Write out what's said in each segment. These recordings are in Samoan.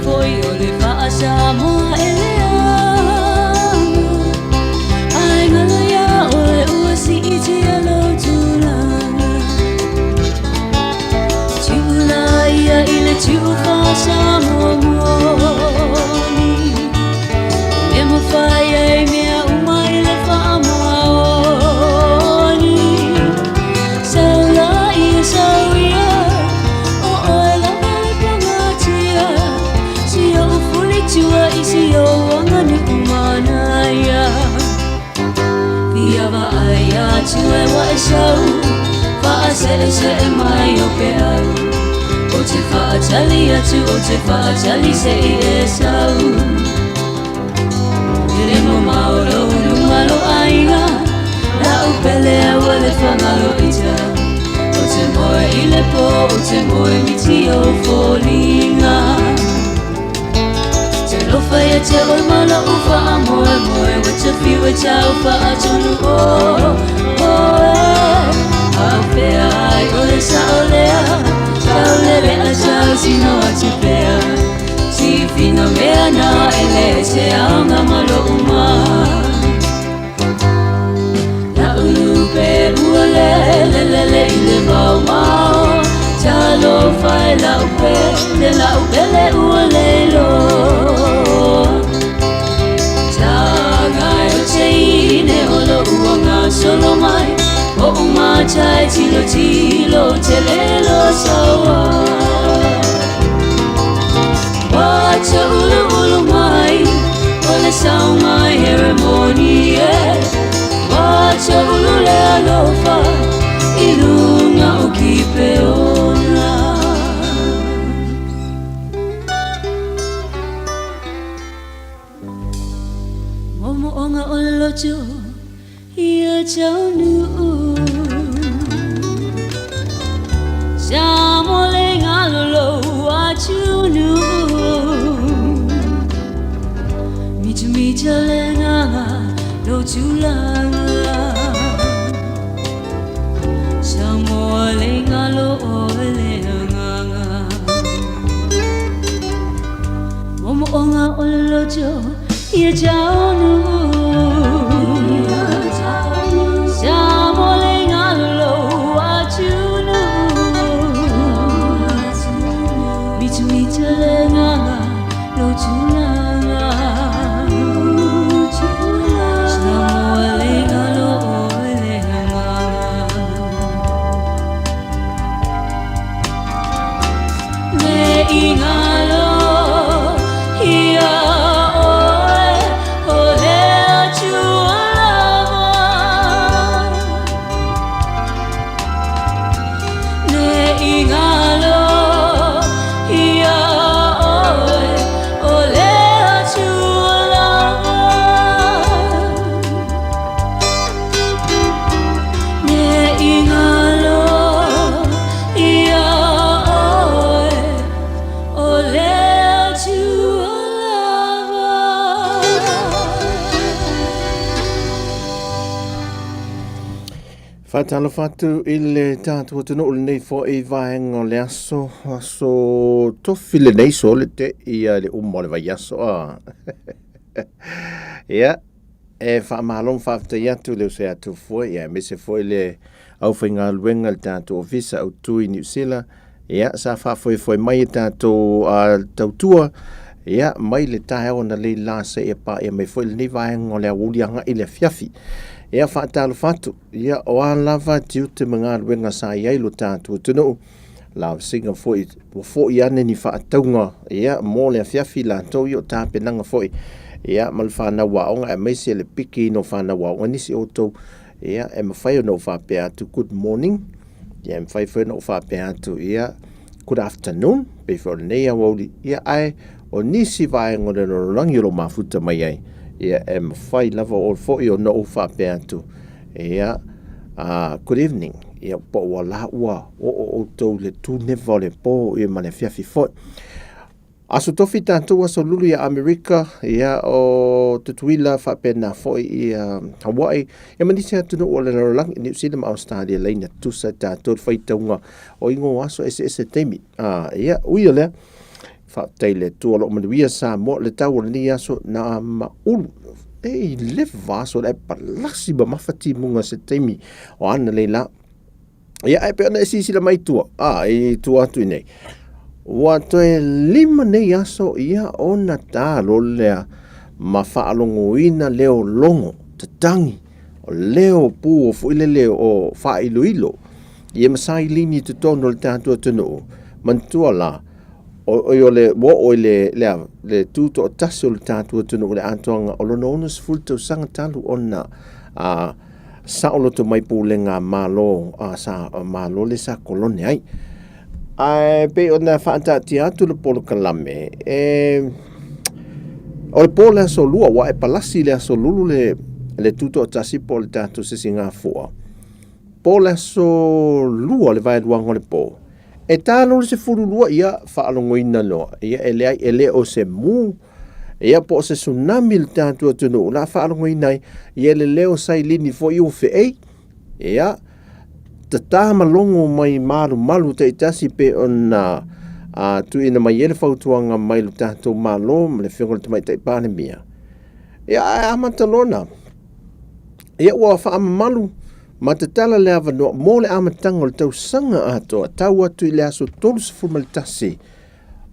foi o le faa-Samoa e leaga. Ai ngalo ia oe ua siitia lou tulaga. Tiula ia i le tiu faa-Samoa moni. E mafai ai mea uma i le faamaoni. Sau la ia, sau ia, o oe lava le pagatia. Si ou fulitua i si ou aganuu manaia. Fia vaai atu e ua e sau, faase'ese'e mai o peau. Ou te faatali atu, ou te faatali se'i e sau. E le mamao lou luma lou aiga, la'u pele aua le fagalo ita. Ou te moe i le pō, ou te moe miti ou foliga. Talofa ia te oe ma lou faamoemoe, ua ta fiu e tau faatonu o oe. A o fea ai o le sao lea, tau lele a tau tino atu pea. Tifiga mea na e le se aoga ma lou ma. La'u lupe ua lele lele i le maomao. Talofa e la'u pele, la'u pele ua le iloa. Taga e o teine o lo'u agasolo mai, O'u mata e tilotilo tele lo saua. Ua tauluulu mai o le sau mai Heremoni e. Ua taulu le alofa i luga o Kipeona. Moomooga o le loto ia taunuu. Sa mo le galo lou atunuu. Mitamita le agaga lou tulaga. Samoa le galo oe le agaga. Moomooga o le loto ia taunuu. Sa mo le galo lou atunuu. Mitamita le agaga lou tulaga. Samoa le galo oe le agaga. Le igalo ia oe o le Atua lava. Le igalo ia oe o le Atua lava. Le igalo ia oe o le Atua lava. Faatalofa atu i le tatou atunuu lenei foi vaega o le aso, aso tofi lenei so le te ia le uma o le vaiaso a. Ia, e faamalo ma faafetai atu le uso atu foi, ia aemaise foi le aufaigaluega le tatou ofisa autu i Niu Sila, ia sa faafoefoe mai e tatou tautua, ia mai le taeao analeila seia paia mai foi lenei vaega o le aoauli agai i le afiafi. Ia faatalofa atu, ia o a lava tiute ma galuega sa i ai lo tatou atunuu, lavasiga foi ua foi ane ni faatauga ia mo le afiafi latou ia o tapenaga foi ia ma le fanau aoga aemaise le pikiina o fanau aoga nisi o outou ia e mafai ona ou faapea atu good morning ia e mafai foi ona ou faapea atu ia good afternoon pei foi o lenei aoauli ia ae o nisi vaega o le lalolagi o lo o mafuta mai ai ia e mafai lava o foi ona ou faapea atu ia good evening ia po ua la ua oo outou i le tuneva o le po ia ma le afiafi foi. Aso Tofi tatou aso Lulu ia Amerika, ia o Tutuila faapena foi ia Hawaii, ia ma nisi atunuu o le lalolagi, Niu Sila ma Australia laina tusa tatou le faitauga o igoa aso eseese taimi. Ia, ui o lea, Faafetai i le Atua o lo o manuia Samoa, le tau o lenei aso na maulu e i leva aso le palasi mamafa timuga se taimi o ana lei la. Ia ae pei ona e silasila mai i tua, a i tua atu i nei. Ua toe 5 nei aso ia ona ta loa lea ma faalogoina leo logo tatagi o leo pu o foi lele o faailoilo ia ma sailini i totonu o le tatou atunuu. Manatua la, o, o le ua oo i le, le, le tutoatasi o le tatou atunuu i le atoaga o lona 60 tausaga talu ona a, saoloto mai pulega a Malo, a, sa, a Malo le sa kolone ai. Ae pei ona faataatia atu le polokalame, e, o le po le aso lua, ua e palasi le aso lulu le, le tutoatasi po o le tatou sisigafua. Po le aso lua le vaeluaga o le po, e ta loa le 12, ia faalogoina loa, ia e leai, e le o se mu, ia po o se tsunami le tatou atunuu, o le a faalogoina ai, ia le leo sailini foi ua feei, ia, tata ma logo mai malumalu taitasi pei ona a, tuuina mai ai le fautuaga mai le tatou Malo ma le Afioga i le Tamaitai Palemia. Ia, ae amata loa na, ia ua faamamalu ma tatala le avanoa mo le amataga o le tausaga atoa tau atu i le aso 31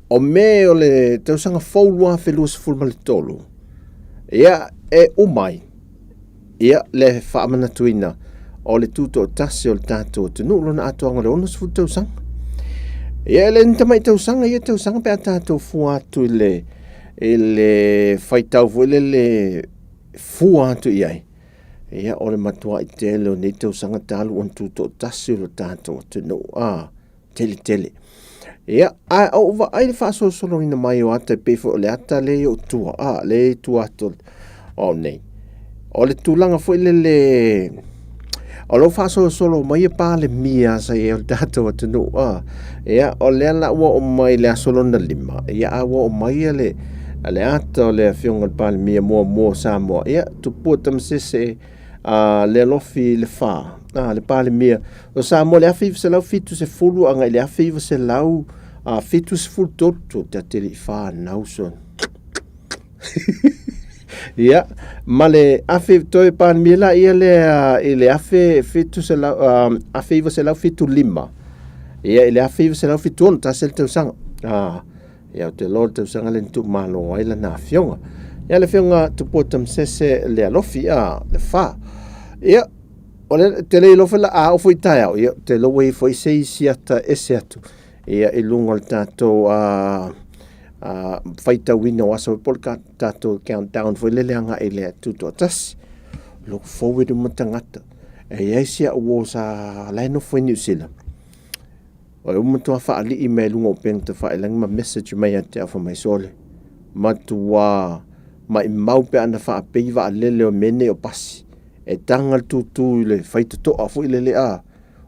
o Me o le tausaga fou 2023. Ia, e uma ai ia le faamanatuina o le tutoatasi o le tatou atunuu lona atoaga o le 60 tausaga. Ia, e le ni tamai tausaga ia tausaga pe a tatou fua atu i le, i le faitau foi lele fua atu i ai. Ia, o le matuai tele o nei tausaga talu ona tutoatasi o le tatou atunuu. A, tele tele. Ia, ae ou vaai le faasolosoloina mai o ata e pei foi o le ata lea i ou tua, a, lea i tua atu o au nei. O le tulaga foi lele, o lo o faasolosolo mai e Palemia sa i ai o le tatou atunuu, a. Ia, o lea la ua oo mai i le aso lona 5, ia, a ua oo mai le, le ata o le Afioga i le Palemia muamua o Samoa, ia, Tupua Tamasese, a Lealofi Lefa, a le Palemia o Samoa i le 1970 agai i le 1973, tou te ate le i whānau son. Ia, ma le afe toe Palemia la ia lea i le afe fitu selau, 1975, ia i le 1976, tasi le tausaga. Ah, Ia, ou te iloa o le tausaga lea na tuumalo ai lana afioga. Ia, le afioga Tupua Tamasese Lealofi, a, Lefa. Ia, o le te le iloa foi la a oo foi i taeao, ia, ou te iloa ua i ai foi se isi ata ese atu, ia, i luga o le tatou a, a, faitauina o aso po o le tatou countdown foi lele agai i le Tutoatasi. Look forward uma tagata. E i ai si au uo sa la e nofo i Niu Sila. O le matua faalii mai luga o upega tafailagi ma message mai ia te au fai mai, Sole, matua maimau pe ana faapei vaalele o mea nei o pasi. E taga le tūtū i le faitotoa foi lele a,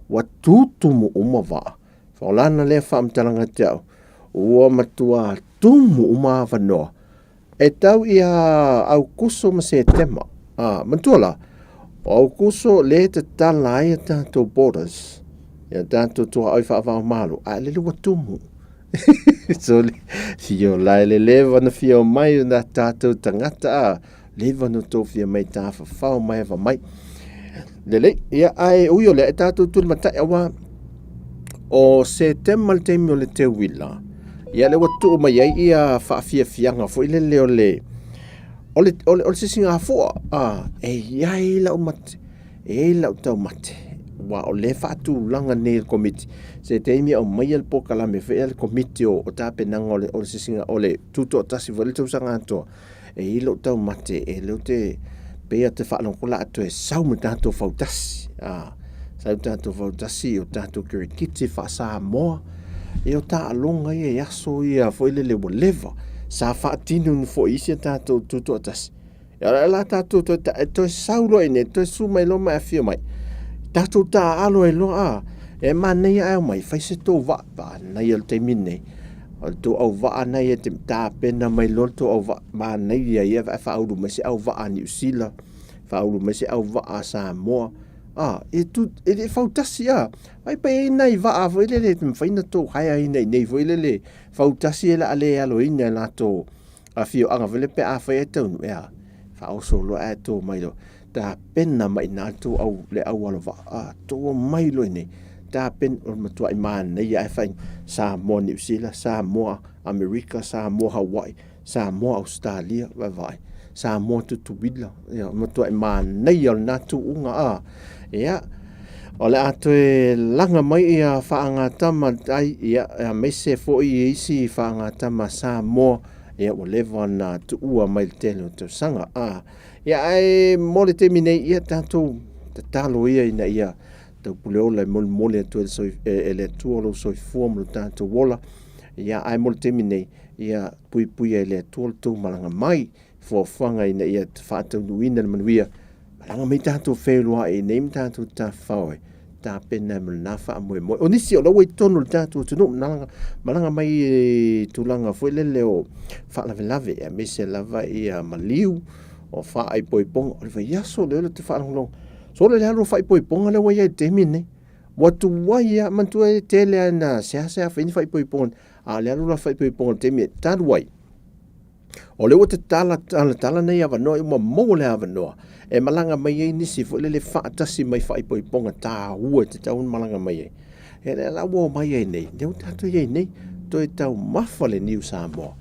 ua tutumu uma vaa. Faolana lea faamatalaga ia te au, ua matua tumu uma avanoa E tau ia Aukuso ma Setema. A, manatua la, o Aukuso lea e tatala ai a tatou borders, ia tatou tuaoi faava-o-Malo, a lele ua tumu. Sole, fia la e le leva na fia omai o na tatou tagata, a, leva na tou fia mai tafafao mai ava mai. Lelei, ia, ae ui o lea, e tatou tulimatai, aua o Setema le taimi o le teuila, ia lea ua tuu mai ai ia faafiafiaga foi lele o le o le o le, o le sisigafua a e i ai lau mate e i ai lau taumate ua o lea e faatulaga nei e le Komiti se taimi e aumaia le polokalame foi a le Komiti o, o tapenaga o le, o le sisiga o le tutoatasi foi le tausaga atoa E i ai lou taumate e leo te pei a te faalogo la a toe sau ma tatou fautasi. A, sau tatou fautasi o tatou kirikiti faa-Samoa. E o taaloga ia i aso ia foi lele ua leva. Sa faatino ni foi isi a tatou tutoatasi. E o la tatou toe, ta, toe sau loa i nei, toe su mai loa ma e afio mai. Tatou taaalo ai loa, a, e manaia ae omai, fai se tou vaa, manaia le taimi lenei. O le tou auvaa na ia te tapena mai loa le tou auvaa, manaia ia ae faaulu mai se auvaa a Niu Sila, faaulu mai se auvaa a Samoa. A, e tu, e le fautasi a. Ai pe i nai vaa foi lele, e mafai ona tou hire ina i nei foi lele, fautasi e le a le aloina e latou afioaga foi lele pe afai ae taunuu, ea, faaoso loa ae to mai loa, tapena mai i ina le tou au, le au alo vaa, a, tou omai loa i inei, tapena, o le matuai manaia lava e fai, Samoa Niu Sila, Samoa Amerika, Samoa Hawaii, Samoa Ausetalia, vaevae, Samoa Tutuila, ia, matuai manaia o lena tuuga, a, ia, o le a toe laga mai ia faagatama ai, ia, aemaise foi i isi faagatama Samoa, ia, ua leva ona tuua mai le tele o tausaga, a, ia, ae mo le taimi nei, ia, tatou tatalo ia ina ia taupuleola e molimoli atu e le Atua lou soifua ma lo tatou ola, ia, ae mo le taimi nei, ia puipuia e le Atua lo tou malaga mai, fuafuaga ina ia faataunuuina le manuia, malaga mai tatou feiloai i nei ma tatou tafafao e tapena ai mo lena faamoemoe. O nisi o la ua i totonu o le tatou atunuu, malaga, malaga mai i tulaga foi lele o faalavelave, aemaise lava ia maliu o faaipoipoga. O le vaiaso lea o le te faalogologo, sole le alu o faaipoipoga lea ua i ai i le taimi lenei. Ua tuai lava, manatua e tele lava ina seasea fai ni faaipoipoga A o le alu la faaipoipoga i le taimi e talu ai, o lea ua tatala talatala nei avanoa ua maua le avanoa e malaga mai ai nisi foi lele faatasi mai faaipoipoga taua e tatau ona malaga mai ai. E lea la ua omai ai nei, lea ua tatou i ai nei, toe taumafa le niu Samoa,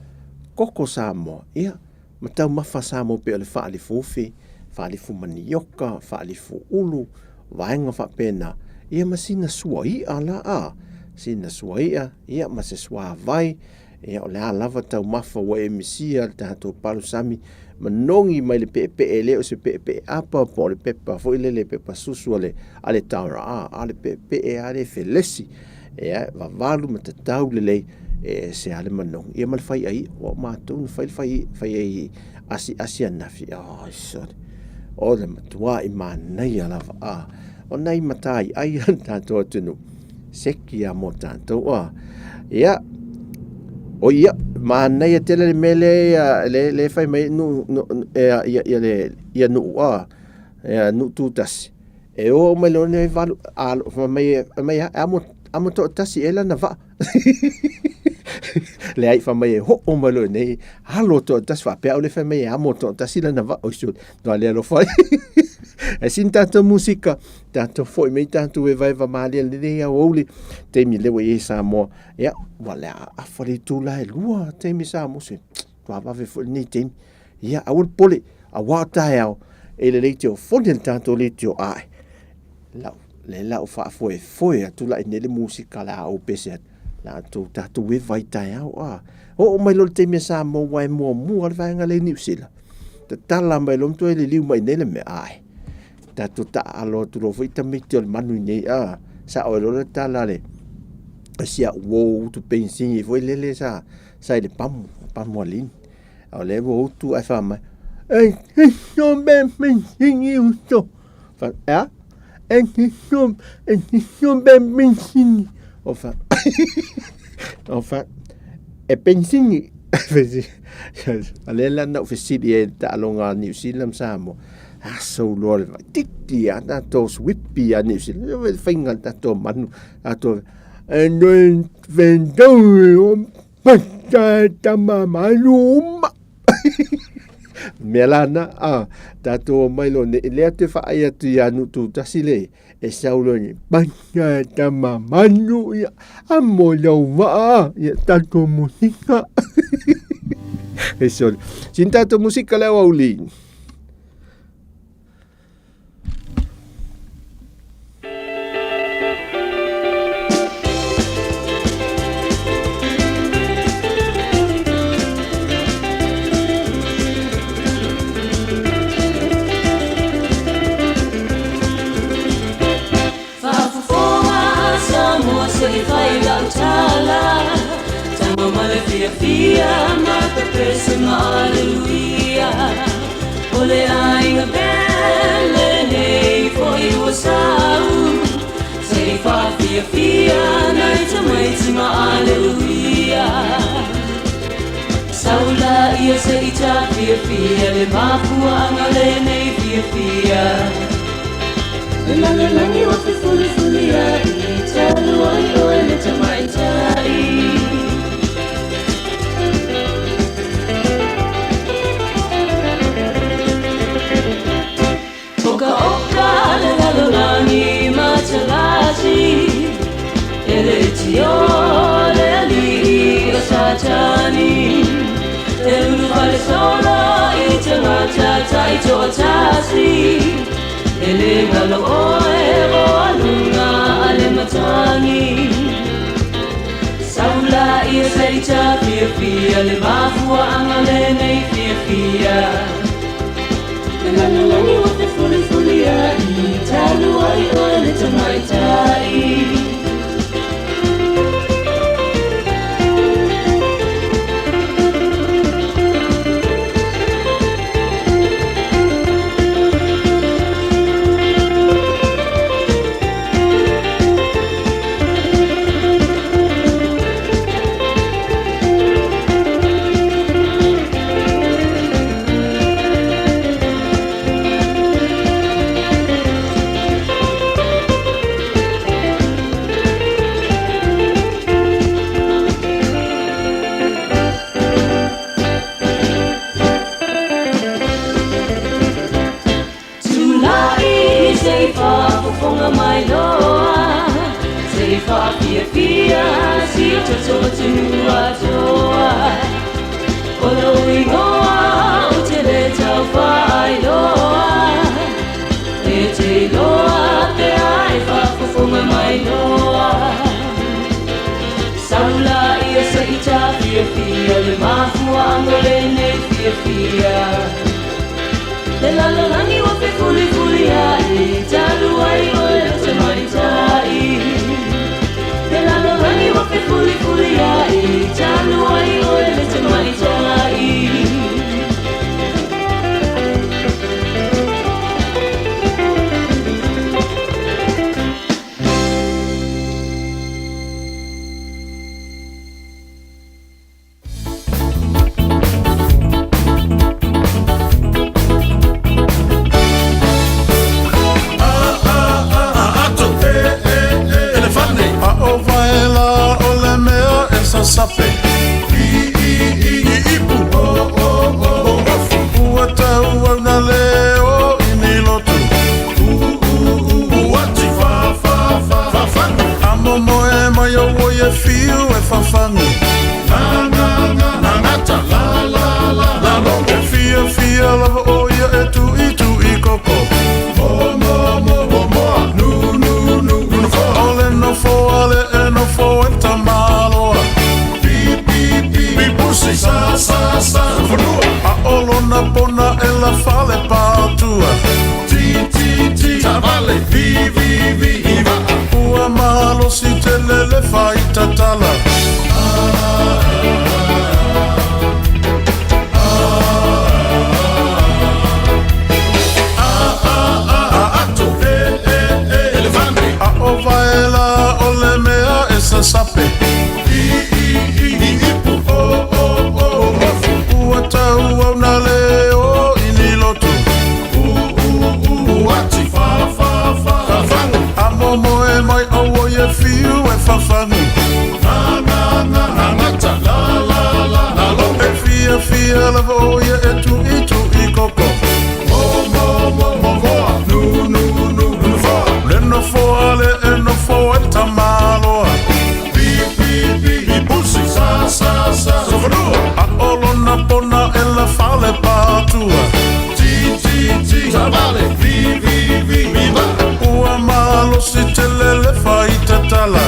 koko Samoa, ia, ma taumafa Samoa pei o le faalifuufi, faalifu manioka, faalifu ulu, vaega faapena, ia ma sina sua i'a la a, sina sua i'a, ia ma se suavai, ia o le a lava taumafa ua e misia le tatou palusami, manogi mai le peepee le o se peepee apa po o le pepa foi lele pepa susu a le a le taora a, a le peepee a le felesi, ia vavalu ma tatau lelei e ese lava le manogi. Ia ma le fai ai, ua matou na fai le fai, fai ai asiasi ananafi, ai sole, o le matuai manaia lava, a, o nai matai ai a le tatou atunuu, seki lava mo tatou, a. Ia, o ia, manaia tele le mea lea, le, le fai mai nu, nu, ia, ia, ia, le, ia nuu, a, ia nuu tutasi. E o mai loa nei valu, a, fai mai, fai mai, e amo, amo toatasi e lana vaa. Leai, fai mai e hoo mai loa nei, alo toatasi, faapea au le fai mai e amo toatasi lana vaa, oi sure, noa le alofa ai. E sina tatou musika, tatou foi mai tatou evaeva malie lenei aoauli, taimi lea ua i ai Samoa, ia, ua le a afa le itula e lua taimi Samoa, se vavave foi lenei taimi. Ia, aua le popole, aua o taeao, e le leitio foni le tatou leitio ae. Lau, le lau faafoefoe atu la i nei le musika le a ou pese atu. La tou tatou e vai taeao a. Oo mai loa le taimi a Samoa ua e muamua le vaega lea i Niu Sila. Tatala mai loa ma toe liliu mai nei le mea ae. Tatou taaalo atu loa foi tamaiti o le manu i nei a. Sao ai loa le tala a le si au uo utu penisini foi lele sa sa i le pamu, pamu a Lini. A o lea ua utu ae fai mai, E tiso be penisini uso. Fa, e a? E tiso, e tiso be penisini. O fa, o fa, e penisini. A lea la na ou fesili ai i le taaloga a Niu Sila ma Samoa, aso loa le vaitiiti a tatou swipi a Niu Sila, le faiga o le tatou manu, tatou, e noe vendou e tama malu uma. Mea la na, a, tatou omai loa nei, lea te faai atu ia Nuutuutasi le, e sau loa nei, pasa e tama manu, ia, amo lau vaa, ia tatou musika. E sole. Sina tatou musika le aoauli. Faafofoga Samoa se i fai lau tala Tago ma le fiafia ma ka pese ma aleluia O le aiga pele nei foi ua sau Se i faafiafia nai tamaiti ma aleluia Sau laia se i tafiafia le mafuaaga lenei fiafia. Le lalolagi ua fefulifulia'i talu ai oe le Tamaita'i. Okaoka le lalolagi matalasi, e le tio le alii o Satani. E ulufale solo i tagata taitoatasi, e le galo oe o aluga a le matagi. Saula ia seita fiafia le mafuaaga lenei fiafia. Le lalolagi ua fefulifulia'i talu ai oe le Tamaita'i. Tula'i se i faafofoga mai loa, se i faafiafia si o tatou atunuu atoa. O lou igoa ou te lē taufaailoa, e te iloa pe a e faafofoga mai loa. Saula ia se i tafiafia le mafuaaga lenei fiafia. Le lalolagi ua fefulifulia'i talu ai oe le Tamaita'i. Le lalolagi ua fefulifulia'i talu ai oe le Tamaita'i. A o vaela o le mea e sasape I i i i ipu o o o o ofu Ua tau au na le o i ni lotu U u u uati fa fa fa fafagu A momoe mai o oi e fiu e fafagu Na na na na gata la la la la longo E fia fia lava o ia e tui tui koko Mo mo mo mo moa nu nu nu nu nofoa O le nofoa le e nofo e tamaloa Pi pi pi pi pusi sa sa sa fanua A o lona pona e la fale patua Ti ti ti tavale vi vi vi i vaa Ua malosi tele le fai tatala Ato e e e elefane A o vaela o le mea e sasape I i i i ipu o o o ofu Ua tau au na le o i ni lotu U u u uati fa fa fa fafagu A momoe mai o oi e fiu e fafagu Na na na na gata la la la la longo E fia fia lava o ia e tui tui koko Mo mo mo mo moa nu nu nu nu nofoa Le nofoa le e nofo e tamaloa Pi pi pi pi pusi sa sa sa sofanua A o lona pona e la fale patua Ti ti ti tavale vi vi vi vi vaa Ua malosi tele le fai tatala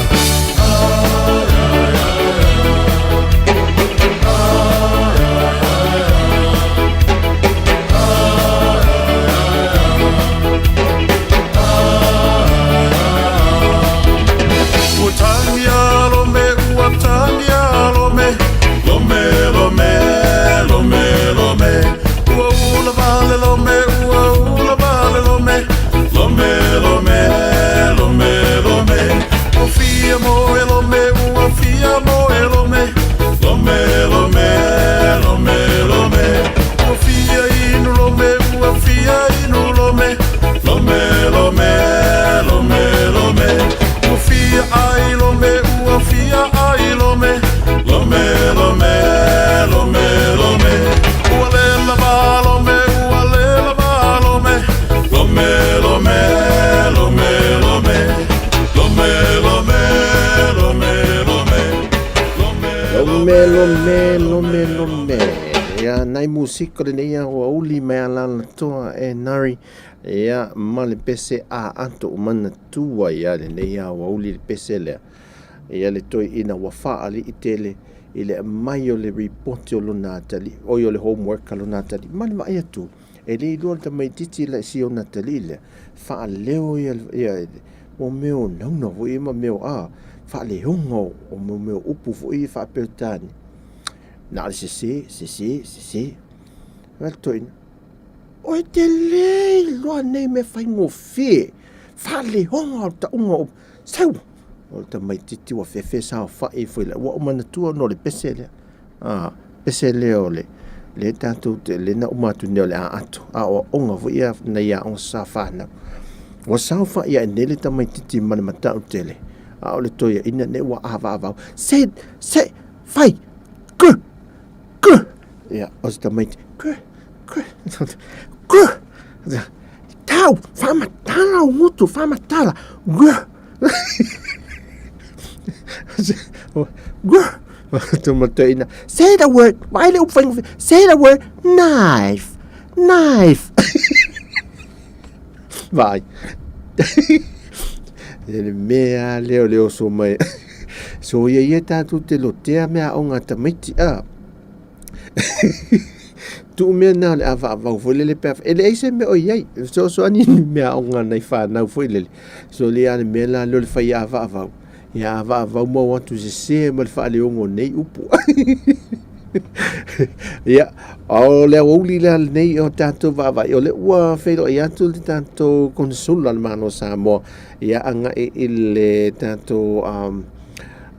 Lome lome. Ia nai musika lenei aoauli mai Alalatoa e Nari. Ia ma le pese a ato o manatua ia lenei aoauli le pese lea. Ia le toeaina ua faalii tele i le aumai o le ripoti o lona atalii, oi o le homework a lona atalii. Ma le vaai atu, e le iloa le tamaitiiti la si ona atalii lea, faaleo ia, ia mo mea o nauna foi ia ma mea o a, faaleoga o mo mea o upu foi ia faa-Peretania. Na o le sese, sese, sese. Fai atu le toeaina, Oe te le iloa nei mea faigofie, faaleoga o le tauga o upu. Sau! O le tamaitiiti ua fefe saofai ifo i le, ua ou manatua ona o le pese lea. A, pese lea o le, le tatou te, le na uma atu nei o le a ato, a o aoga foi ia nai aoga sa fanau. Ua saofai ae nei le tamaitiiti ma le matau tele, a o le toeaina nei ua avaavau, se, se, fai, ku, ku, ia, o se tamaiti, ku, ku, ku, tau, faamatala o gutu, faamatala, gu, Tumatoina. Say the word. Vaai le upu faigofie. Say the word knife. Knife. Vaai. E le mea lea o le oso mai. So ia ia tātou te lotea mea o ngā tamaiti. Ah. Tuu mea nā o le avaavau foi lele pe a E leai se mea o i ai. Fesoasoani ni mea o ngā nei whānau foi lele. So le a le mea la lea o le fai avaavau. Ia avaavau ma o atu sese ma le faaleoga o nei upu. Ia, o le aoauli lea lenei o tatou vaavaai, o lea ua feiloai atu le tatou Consul a le Malo o Samoa, ia agai i le tatou um,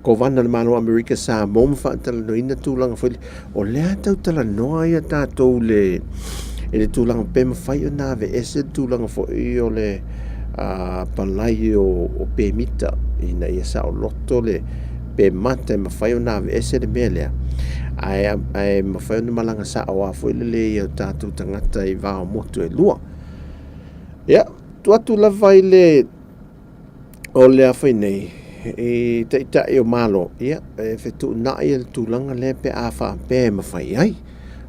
Kovana o le Malo o Amerika Samoa ma faatalanoaina tulaga foi lea. O lea tau talanoa ia tatou le i le tulaga pe mafai ona aveese le tulaga foi o le palai o pemita ina ia saoloto le pemata e mafai ona aveese le mea lea. Ae, ae mafai ona malaga sao lava foi lele ia o tatou tagata i va o motu e lua. Ia, tuu atu lava i le O le a fai nei, i taitai o Malo, ia, e fetuunai le tulaga lea pe a faapea e mafai ai.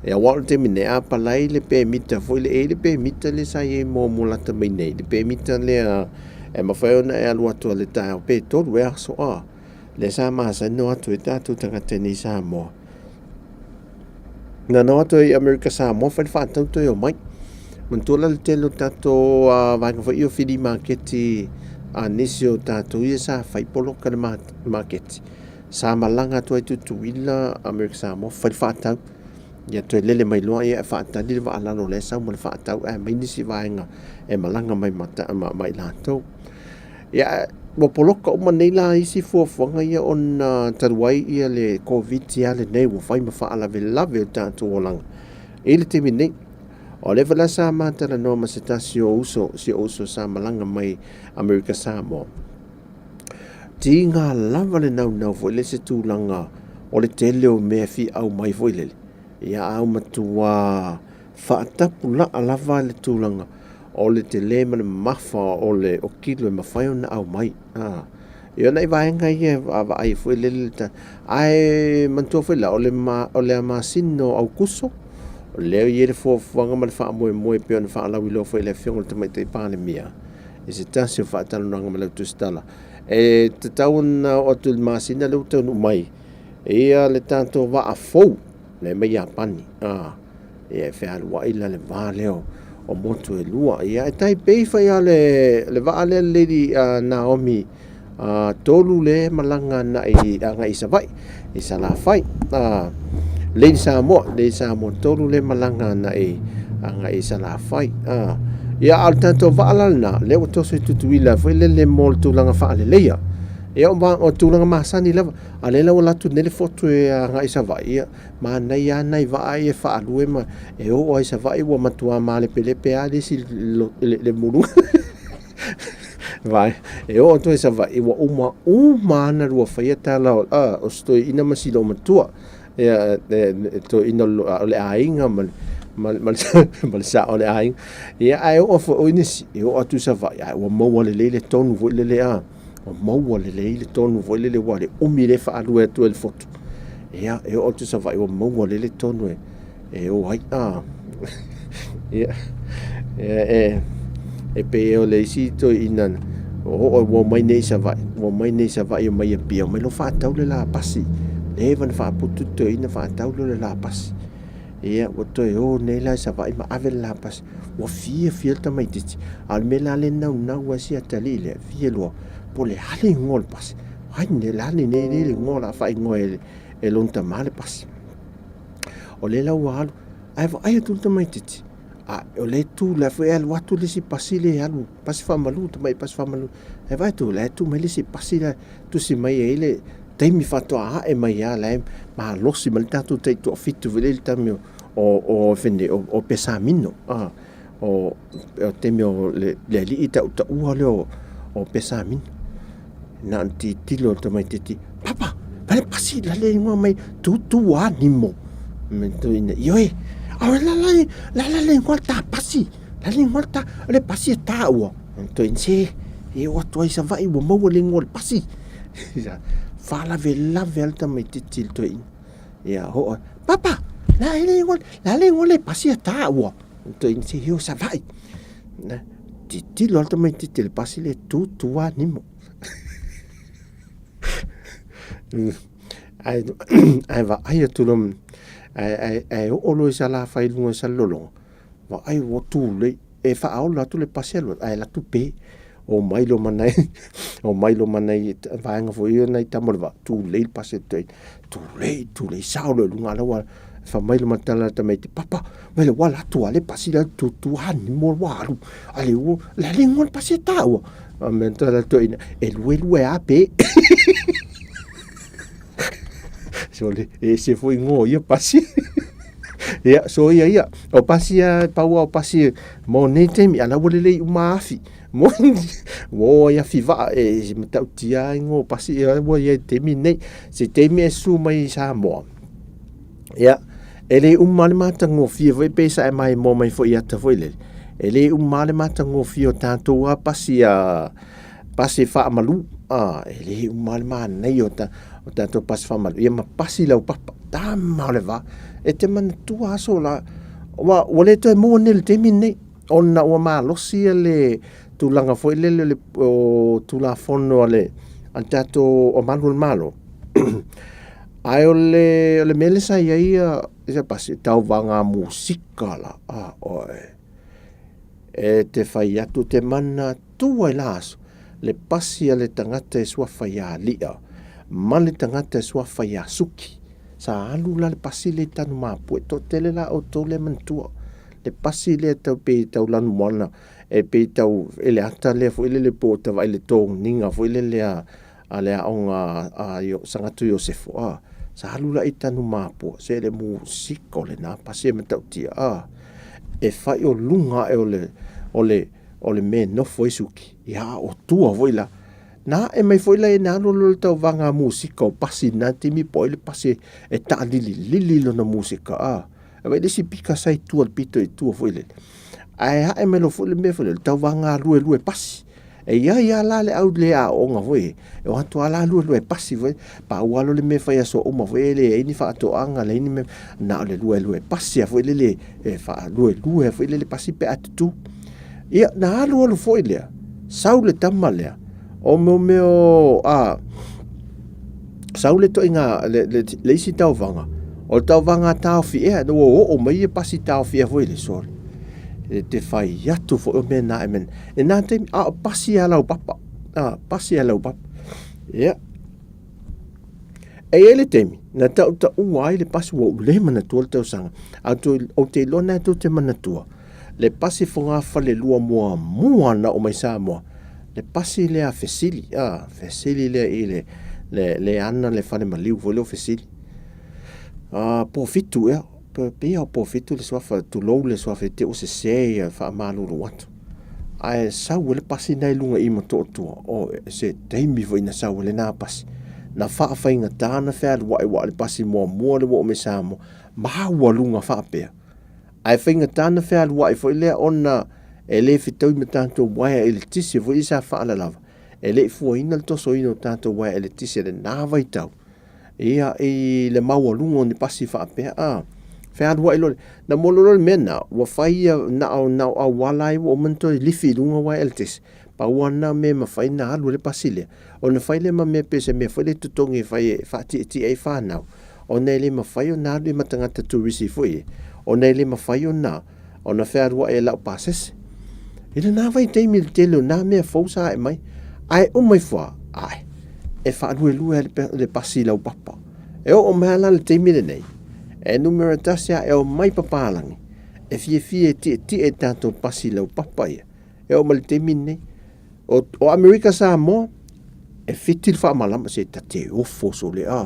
Ia, aua o le taimi nei, a palai le pemita foi lea, e i ai le pemita lea sa i ai muamua lata mai nei, le pemita lea e mafai ona e alu atu i le taeao pe 3 ea aso a, lea sa masani ona o atu ai tatou tagata i nei i Samoa. Na nao atu ai Amerika Samoa fai le faatau toe omai. Manatua la le tele o tatou vaega foi ia o fili maketi a nisi o tatou ia sa fai poloka i le maketi. Sa malaga atu ai Tutuila, Amerika Samoa fai le faatau. Ia toe lele mai loa ia e faatali le vaa lalo o la e sau ma le faatau ae aumai nisi vaega e malaga mai ma i latou. Ia, ua poloka uma nei la isi fuafuaga ia ona talu ai ia le Koviti lava lenei ua fai ma faalavelave o tatou olaga i le taimi nei. O lea foi la sa ma talanoa ma se tasi o uso, si ou uso sa malaga mai Amerika Samoa. Tiga lava le naunau foi lele se tulaga o le tele o mea e fia aumai foi lele. Ia a ua matua faatapulaa lava le tulaga o le tele ma le mamafa o le o kilo e mafai ona aumai. A, ia nai vaega ia e vaavaai foi lele le ta, ae manatua foi la, o le ma, o le masina o Aukuso, o lea e i ai le fuafuaga ma le faamoemoe e pei ona faalauiloa foi e le Afioga i le Tamaitai Palemia i se tasi o faatalanoaga ma le Au Tusitala. E tatau ona oo atu i le masina lea ua taunuu mai, ia le tatou vaa fou lea mai Iapani, a, ia e fealuai la le va lea o motu e lua. Ia e tai pei foi lava le, le vaa lea le Lady Naomi 3 le malaga agai, agai i Savaii, i Salafai. Lady Samoa, Lady Samoa 3 le malaga agai, agai i Salafai. Ia a o le tatou vaa la lena, lea ua toso i Tutuila foi lele mo le tulaga faaleleia. Ia o tulaga masani lava, a o lea la ua alu atu nei le fotu e agai i Savaii, ia Manaia lava nai vaa ia e faalue ma e oo ai i Savaii ua matua malepelepe lava le isi le mulu. Vai, e oo atu ai i Savaii ua uma uma lava ona lua faia tala o, ah, o si toeaina ma si loomatua. Ia, e toeaina o le aiga ma ma ma le sao o le aiga. Ia, ae oo foi o nisi, e oo atu i Savaii, ae ua maua lelei le tonu foi lele, ah, ua maua lelei le tonu foi lele, ua le umi le faalue atu ai le fotu. Ia, e oo atu i Savaii ua maua lele tonu e, e o ai. Ah. Ia, e, e, e pei o le isi toeaina o oo ua omai nei i Savaii, ua omai nei i Savaii omai i Apia, omai loa faatau le la pasi. Leva ona faaputu le toeaina faatau loa le la pasi. Ia, ua toe o nei la i Savaii ma ave le la pasi. Ua fiafia le tamaitiiti. A o le mea la lea e naunau ai si atalii lea, fia lua, po o le a le igoa o le pasi. Ai ne la le nei le igoa o le a faaigoa e, e lona tamā le pasi. O lea la ua alu, ae vaai atu le tamaitiiti, a o lea e tu la foi e alu atu le isi pasi lea e alu, pasi faamalu, tamai pasi faamalu. Ae vaai atu, la e tu mai le isi pasi la, tusi mai ai le taimi faatoa ae mai lava la e malosi mai le tatou taitoafitu foi lea i le taimi o o o fene o, o Pesamino a o o taimi o le, le alii tautaua lea o, o Pesamino. Na ona tilotilo le tamaitiiti, Papa, pale pasi la le igoa mai Tutuanimo. Me toeaina, Ioe, a o la la la la le igoa ta pasi, la le igoa ta, o le pasi e taua. Toeaina, se, e oo atu ai i Savaii ua maua le igoa o le pasi. Faalavelave lava le tamaitiiti i le toeaina. Ia, oo, Papa, la le igoa, la le igoa le pasi e taua. Toeaina, se e o i Savaii. Na, tilotilo lava le tamaitiiti i le pasi lea, Tutuanimo. Ae, ae vaai atu loa, ae, ae, ae oo loa i Salafai i luga o Salelologa, vaai ua tulei, e faaola atu le pasi alu ae alu atu pe. Omai loa ma nai, omai loa ma nai vaega foi ia nai tama o le vaa, tulei le pasi atu ai, tulei, tulei sao loa i luga, a la ua fai mai le matala le tamaiti, papa, mai le ua alu atu lava le pasi lea tutu animo ua alu, a le ua, le le igoa le pasi e taua. A mea tala toeaina, e luelue lava pe. Sole, e ese foi igoa o ia pasi. Ia, so ia ia, o pasi a, pau lava o pasi mo nei taimi, a la ua lelei uma afi. Moni, ua o ai afi vaa e matautia ai igoa o pasi ia ua i ai i le taimi lenei. Se taimi e susu mai i Samoa, ia, e le uma lava le matagofie foi pe sa e maimoa mai foi i ata foi lele, e le uma lava le matagofie o tatou lava pasi a pasi faamalu, a, e le uma lava le manaia o ta, o tatou pasi faamalu, ia ma pasi laupapa, tama o le va. E te manatua aso la, ua, ua le toe maua nei i le taimi lenei, ona ua malosi le tulaga foi lele o le o Tulafono a le a le tatou o Malu o le Malo. Ae o le, o le mea lea sa i ai ia, ia pasi, tauvaga musika la, a, oe. E te fai atu, te manatua i la aso, le pasi a le tagata e suafa ia Ali'a, ma le tagata e suafa ia Suki. Sa alu la le pasi lea i Tanumapue, toatele la outou lea e manatua. Le pasi lea tau pei tau lanumoana, e pei tau i le ata lea foi lele po o tavaai le toniga foi lele a a le aoga a Sagatu Iosefo, a, sa alu la i Tanumapua, se le musika o lena pasi e matautia, a, e fai o luga ae o le, o le, o le mea e nofo ai Suki, ia a o tua foi la. Na ae mai foi la i na alu alu le tauvaga musika o pasi i lena taimi po o ai le pasi e taalililili lona musika, a. E vaai le isi pika sa i tua le pito i tua foi lele. Ae ae mai loa foi le mea foi lele, tauvaga luelue pasi. E i ai lava la le au le aooga foi, e o atu lava la luelue pasi foi, pau lava lea o le mea e fai aso uma foi, e leai ni faatoaga, leai ni mea, na o le luelue pasi lava foi lele, e faaluelue lava foi lele pasi pe a tutū. Ia, na alu alu foi lea, sau le tama lea, o mea mea o, a, sau le toaiga, le, le, le isi tauvaga, o le tauvaga taofi ea, ua oo mai ia pasi taofi ea foi le sole. E te fai atu foi o mea na e mena. E nā taimi, a o pasi a laupapa. A, pasi a laupapa. Ia. E i ai le taimi, na tautaua ai le pasi ua ou le manatua le tausaga. A ou te iloa na tou te manatua, le pasi fogafale lua muamua na oo mai Samoa, le pasi lea a Fesili, a, Fesili lea i le, le, le ana le fale maliu foi lea o Fesili. A, po fitu ea, pei lava o Pofitu le suafa, tulou le suafa i te i ua sese ia faamalulu atu. Ae sau ai le pasi lena i luga i Motootua, o se taimi foi na sau ai lena pasi. Na faafaigata ona fealuai aua o le pasi muamua lea ua oo mai Samoa, maualuga faapea. Ae faigata ona fealuai foi lea ona e le fetaui ma tatou uaea eletise foi ia sa faalalava. E le i fuaina le tosoina o tatou uaea eletise i lena vaitau. Ia, i le maualuga o ni pasi faapea, a, fealuai loa, na molo loa le mea lena, ua fai ia na o, na o auala ai ua uma ona toe lifi i luga uaea eletise. Pau lava lena mea e mafai ona alu ai le pasi lea, ona fai lea ma mea pei se mea foi lea e totogi e fai e faatietie ai fanau, ona e le mafai ona alu ma tagata turisi foi ia, ona e le mafai ona, ona fealuai e laupasese. I lena vaitaimi i le tele o na mea fou sa ae mai, ae uma ifo lava, ae, e faaluelue lava le pasi i laupapa. E oo mai lava la i le taimi lenei, e numera tasi lava e omai papalagi, e fiafia e tietie i tatou pasi laupapa ia. E oo mai i le taimi lenei, o, o Amerika Samoa, e fiti le faamalama, se ta te ofo sole, a,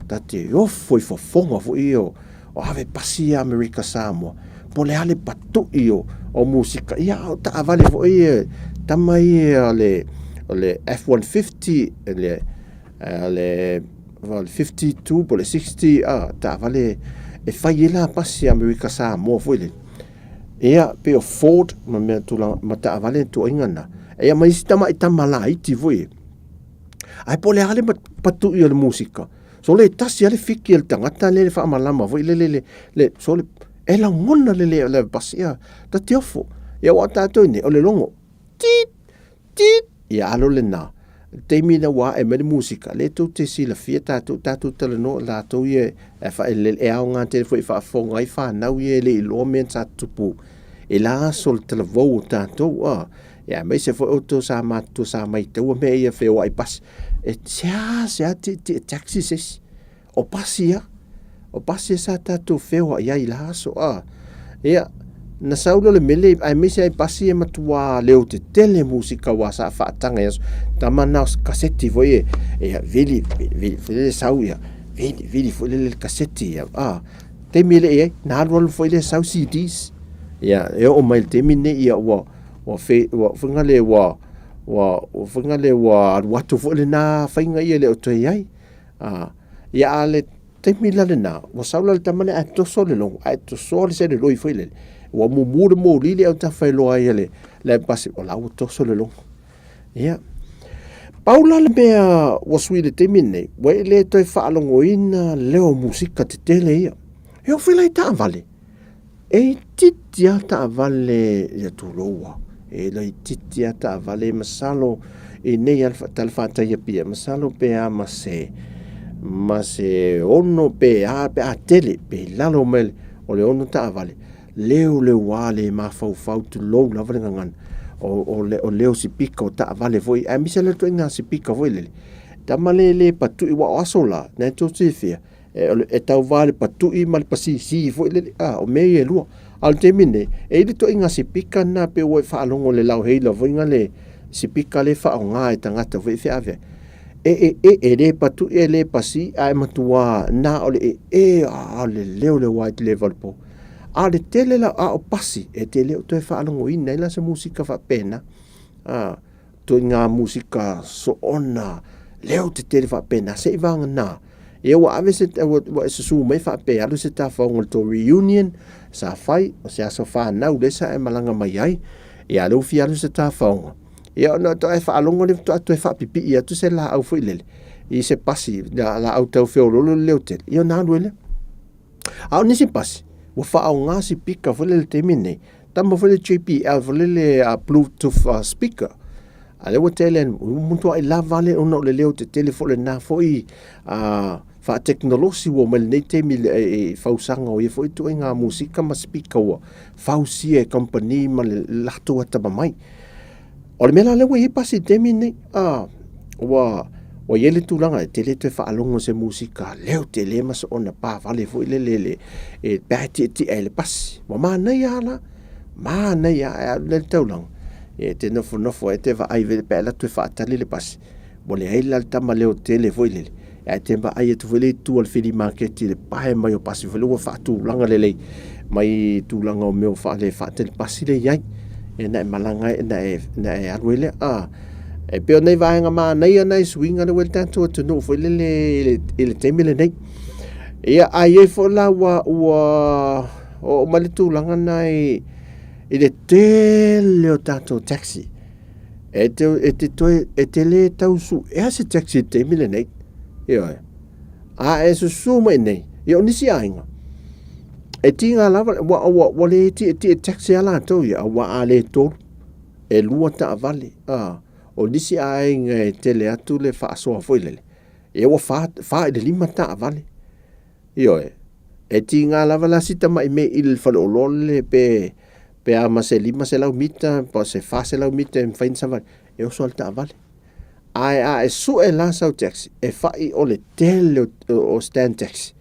ta te ofo i fofoga foi ia o, o ave pasi ia Amerika Samoa, po o le a le patu'i o, o musika, ia a o taavale foi ia, tama ia le, o le F-150, le, le, le 52 po o le 60, a, taavale e fai ai la pasi a Amerika Samoa foi lele. Ia, pei o Ford ma mea tulaga, ma taavale tuaiga na. Ia ma isi tamai tama laiti foi e. Ae po o le a le patu'i o le musika, so le tasi lava le fiki a le tagata lea le faamalama foi lele le, le, so le, e lagona le le, le pasi, ia, ta te ofo. Ia aua o tatou nei, o le logo, tit, tit, ia alo lena. Le taimi na ua ae mai le musika, lea tou te silafia tatou, tatou talanoa latou ia e fa, e aoga tele foi e faafofoga ai fanau ia e le iloa mea sa tutupu i la aso o le talavou o tatou, a. Ia aemaise foi outou sa matutua sa maitaua mea ia feoai pasi. E seasea tietie taxi se isi. O pasi ia. O pasi ia sa tatou feoai ai i la aso. A. Ia, na sau lea o le mele, aemaise ai pasi e matua leo tetele musika aua sa faataga i aso. Tama na o se kaseti foi e, ia, vili, vili, foi lele sau ia, vili, vili foi lele le kaseti ia. A. Taimi e le i ai, na alualu foi lea sau CDs. Ia, e oo mai i le taimi lenei, ia ua, ua fe, ua faiga le ua, ua, ua faiga le ua alu atu foi lena faiga ia e le o toe i ai. A, ia a le taimi la lena, ua sau la le tama lea ae toso le logo, ae tosoa le seleloi foi lele. Ua mumu le moli le autafa e loa ai e le, le pasi, o la ua toso le logo. Ia, pau la le mea ua sui i le taimi lenei, ua e le toe faalogoina leo musika tetele ia. E oo foi la i taavale, E itiiti lava taavale ia tulou lava, e laitiiti lava taavale masalo i nei lava talafatai i Apia, masalo pe a ma se ma se 6 pe a pe a tele pe i lalo mai o le 6 taavale, leo leo lava le mafaufau tulou lava le gagana o o leo sipika o taavale foi aemaise lava le ituaiga sipika foi lele, tama le le patui aua o aso la, na e tou silafia e tauva le patui ma le pasisi foi lele, a, o mea ia e lua. A o le taimi lenei, e i ai le ituaiga sipika lena pei ua e faalogo i le lauheila foi na le sipika lea e faaaoga e tagata foi e feaveai. E e e, e le patui e le pasi, ae matua na o le e e, a o le leo le white level po. A o le tele la, a o pasi, e te le o toe faalogoina ai la se musika faapena. A, ituaiga musika soona leo tetele faapena se i vagana ia ua ave se ua, ua e susu mai faapea alu se tafaoga o le tou reunion sa fai o se aso fanau lea sa e malaga mai ai ia lea ua fia alu se tafaoga ia ona toe faalogo lea faatoa toe faapipii atu se laau foi lele i se pasi laau tau feoloolo le leo tele ia ona alu ai lea. A o nisi pasi, ua faaaoga sipika foi lele i le taimi lenei, tama foi lele JBL foi lele Bluetooth speaker. A lea ua tele, ua matuai lava le ona o le leo tetele foi lena foi faatekonolosi ua omai lenei taimi i fausaga o ia foi ituaiga musika ma speaker ua fausia e kamupani ma le latou atamamai. O le mea la lea ua i ai pasi i le taimi lenei, ua ua i ai le tulaga e tele toe faalogo se musika leo tele ma soona pavale foi lele le e pe a e tietie ai le pasi. Ua manaia lava la, manaia lava e alu la i le taulaga, e te nofonofo ai e te vaai pe a alu atu e faatali le pasi, ua leai la le tama leo tele foi lele, ae te vaai atu foi lea i tua o le fili maketi i le pae mai o pasi foi lea ua faatulaga lelei mai tulaga o mea o faale faatali pasi lea i ai. E na e malaga ai, na e, na e alu ai lea. A, e pei o nei vaega manaia nai suiga lea ua i le tatou atunuu foi lele i le taimi lenei. Ia, a i ai foi la ua, ua oo mai le tulaga na i, i le tele o tatou taxi. E te, e te toe, e te le tau suea se taxi i le taimi lenei. Ioe. A e susu mai nei, ia o nisi aiga, e tiga lava, ua, ua, ua le tietie taxi a latou ia, auā a le tolu, e lua taavale, a, o nisi aiga e tele atu le faasoa foi lele, ia ua fa, fa i le lima taavale. Ioe, e tiga lava la si tamai mea i le faleoloa lele pe, pe a ma se 500 mita, po o se 400 mita e mafai ona savali, e oso lava i le taavale. Ae a e sue la sau taxi, e fai o le tele o, o stand taxi,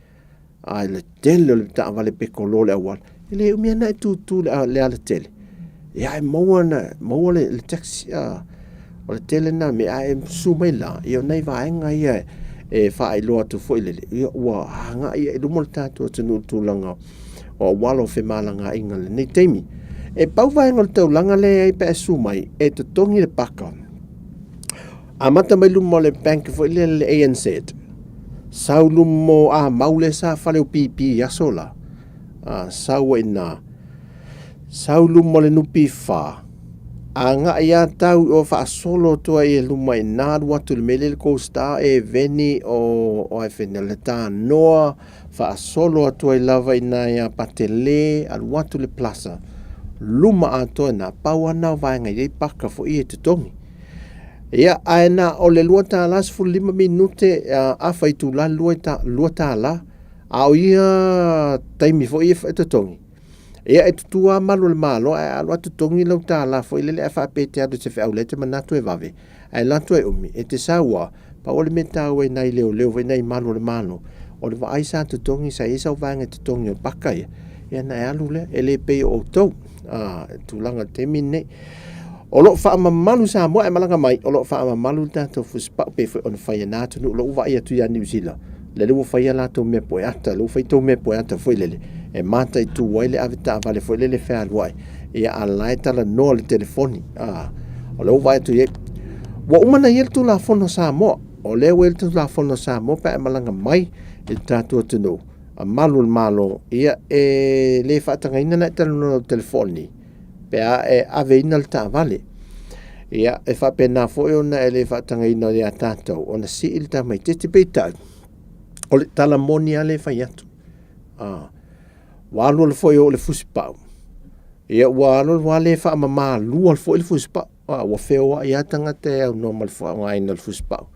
a le tele o le taavale pekolo o le auala, e le umi ana e tutu le, le alatele. Ia e maua na, maua le, le taxi, a, o le tele na mea, a e susu mai la, ia o nai vaega ia e faailoa atu foi lele, ia ua agai i luma le tatou atunuu i le tulaga o auala o femalagaaiga i lenei taimi. E pau vaega o le taulaga lea e i ai pe a e susu mai, e totogi le paka. Amata mai luma o le bank foi lea le ANZ, sau luma o Amau lea sa fale o PP i aso la, a, sau ai i ina, sau luma o le NPF, agai lava tau i o faasolo atu ai i luma i ina, alu atu i le mea lea i le Gold Star, Eveni o, o ai fea, le Tanoa, faasolo atu ai lava i ina ia Patele, alu atu i le Plaza, luma atoa i ina, pau lava lena o vaega e i ai paka foi ia e totogi. Ia, ae na o le $2.15 minute, afa itula le $2, a o ia taimi foi e totogi, ia e tutu lava malu o le Malo ae alu atu totogi lau tala foi lele ae faapea e te alu i se feau lea e te manatu e vave, ae alu atu e umi, e te sau lava, pau o le mea taua i nai leoleo foi nai malu o le Malo, o le vaai sa totogi, sa i ai sau vaega e totogi o paka ia, ia ona e alu lea, e le pei o outou, a, tulaga o le taimi lenei. O lo o faamamalu Samoa e malaga mai, o lo o faamamalu le tatou fusipau pei foi ona fai e na atunuu. O lou vaai atu ia Niu Sila, lele ua fai a latou mea poeata, lea ua fai tou mea poeata foi lele, e mataitu ai le avetaavale foi lele e fealuai, ia a la e talanoa i le telefoni. A, o lea ua vaai atu i ai. Ua uma ona i ai le Tulafono a Samoa, o lea ua i ai le Tulafono a Samoa pe a e malaga mai i le tatou atunuu, a malu o le Malo, ia e le faatagaina ona e talanoa i lau telefoni, pe a e aveina le taavale. Ia, e faapena foi ona e le faatagaina ia tatou ona sii le tamaitiiti. Peitai, o le tala moni lava lea e fai atu. A, ua alu alu foi oo i le fusipau, ia ua alu alu ua le faamamaluina foi le fusipau. A, ua feoai lava tagata e aunoa ma le faaaogaina o le fusipau.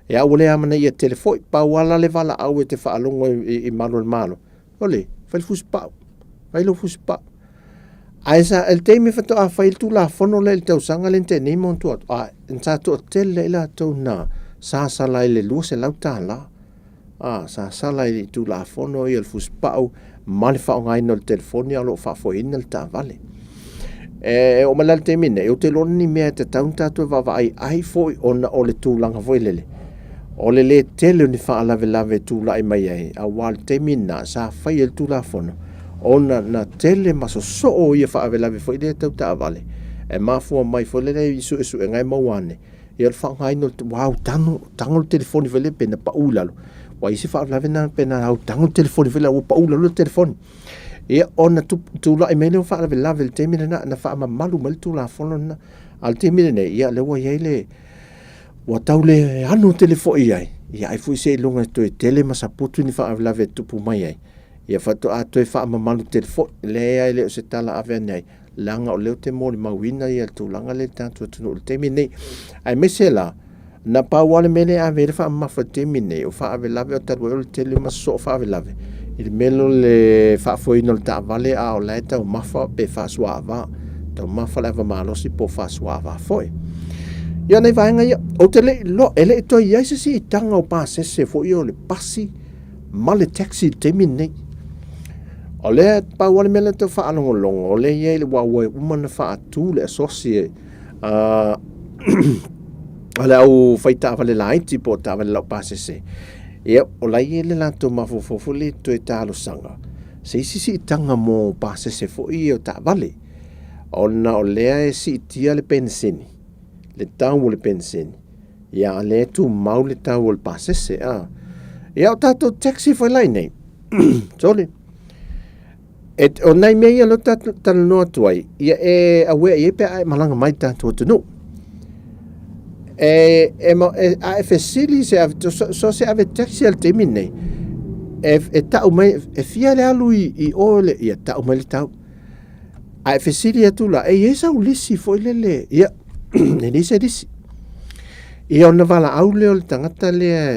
Ia, ua le amanaia tele foi. Pau lava la le valaau e te faalogo i malu o le Malo, Ole, fai le fusipau, fai lou fusipau. Ae sa, i le taimi faatoa fai le Tulafono lea i le tausaga lea na tea nei ma ona tua atu, a, sa toatele ai latou na sasala i le $200. A, sasala i le Tulafono ia le fusipau ma le faaaogaina o le telefoni a o lo o faafoeina le taavale. E oo mai la i le taimi nei, ou te iloa ni mea e tatau ona tatou vaavaai ai foi ona o le tulaga foi lele, o le le tele o ni faalavelave e tulai mai ai, aua o le taimi lena sa fai ai le Tulafono, ona na tele ma sosoo ia faalavelave foi lea tau taavale, e mafua mai foi lele i suesuega e maua ane, ia o le faaaogaina o le, ua autago, tago le telefoni foi lele pe na pau i lalo, ua i ai se faalavelave na pe na autago le telefoni foi lele ua pau i lalo le telefoni. Ia, ona tulai mai lea o faalavelave i le taimi lena, na faamamalu mai le Tulafono lena. A o le taimi lenei, ia lea ua i ai le, ua tau le ano tele foi i ai, ia ai foi seiloga e toe tele ma saputu ni faalavelave e tupu mai ai, ia faatoa toe faamamalu tele foi. Leai, e le o se tala ave ane ai, leaga o lea ou te molimauina ia le tulaga lea i le tatou atunuu i le taimi lenei. Aemaise la, na pau lava le mea lea e ave ai le faamamafa i le taimi lenei, o faalavelave o talu ai o le tele ma sosoo faalavelave i le mea lea o le faafoeina o le taavale a o la e taumafa pe faasuaava, taumafa le ava malosi po o faasuaava foi. Ia, o nai vaega ia, ou te le i iloa, e le i toe i ai se siitaga o pasese foi ia o le pasi ma le taxi i le taimi lenei. O lea, pau lava le mea lea e tau faalogologo, o lea e i ai, ua uma ona faatu le asosi a le au fai taavale laiti po o taavale laupasese. Ia, o la e i ai le latou mafaufau foi lea e toe talosaga se isi siitaga mo pasese foi ia o taavale, ona o lea e siitia le penisini, le tau o le penisini, ia a o lea e tumau le tau o le pasese. A. Ia, o tatou taxi foi la i inei, sorry, E, o nai mea ia lea ou te talanoa atu ai, ia e aware i ai pe a e malaga mai i le tatou atunuu. E, e, e, a e fesili se ave, so, so se ave taxi al taimi nei, e, e tau mai, e fia le alu i, i o le, ia tau mai le tau. A e fesili atu la, e i ai sau lisi foi lele, ia, e leai se lisi. Ia ona valaau lea o le tagata lea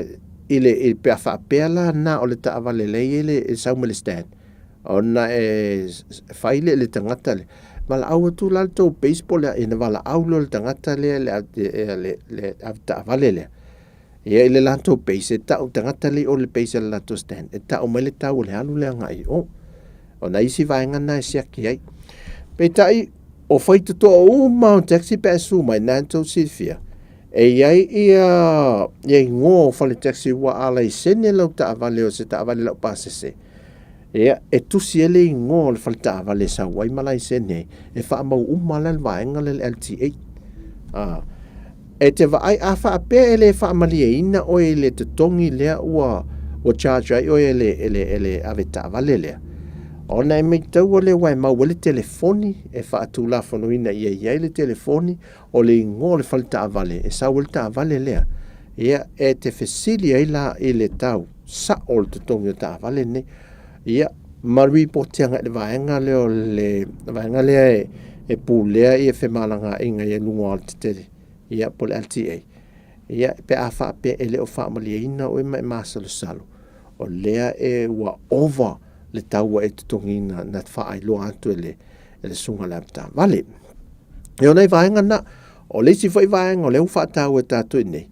i le, i, pe a faapea la na o le taavale lea e i ai le, e sau mai le stand. Ona e fai lea i le tagata lea, valaau atu la le tou base po o le a, ina valaau lea o le tagata lea le, le, le avetaavale lea. Ia i le latou base, e tau tagata lea i o le base a le latou stand, e tau mai le tau o le alu lea agai i o. O nai isi vaega na e siaki ai. Peitai, o faitotoa uma o taxi pe a su mai, na tou silafia, e i ai ia, ia igoa o fale taxi ua a laisene lau taavale o se taavale laupasese, ia, e tusi ai le igoa o le fale taavale e sau ai ma laisene ai, e faamau uma la le vaega lea le LTA. Ah, E te vaai, a faapea e le faamalieina oe i le totogi lea ua ua charge ai oe e le, e le, e le avetaavale lea, ona e maitaua lea ua e mau ai le telefoni e faatulafonoina ia i ai le telefoni o le igoa o le fale taavale e sau ai le taavale lea. Ia, e te fesili ai la i le tau sa'o o le totogi o taavale nei. Ia, ma ripoti agai i le vaega lea o le vaega lea e, e pulea ia femalagaaiga i luga o alatetele, ia, po o le LTA. Ia, pe a faapea e le o faamalieina oe ma e masalosalo, o lea e ua ova le tau ua e totogiina na faailoa atu e le, e le susuga i le avetaavale. Ia, o nai vaega na, o le isi foi vaega o lea ua faataua e tatou i inei,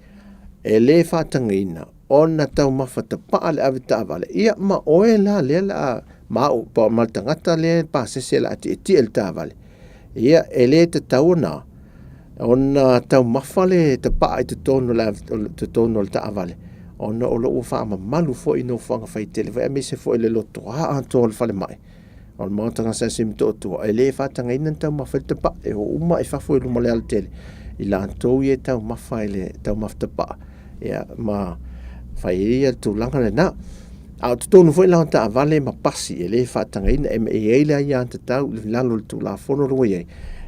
e le faatagaina ona taumafa tapaa le avetaavale, ia ma oe la lea le a ma au po ma le tagata lea e pasese le a tietie le taavale. Ia e le tatau ona ona taumafa le tapaa i totonu o le totonu o le taavale ona o lo o ua faamamalu foi i nofoaga faitele foi aemaise foi le lotoa atoa o le falemai o le maota gasegase i Motootua, e le faatagaina ni taumafa i le tapaa, e o uma i fafo i luma o le alatele, i latou ia e taumafa i le taumafa tapaa, ia, ma fai ai ia le tulaga lena. A o totonu foi la o taavale ma pasi, e le faatagaina, e i ai le aiatatau i lalo o le Tulafono lea ua i ai,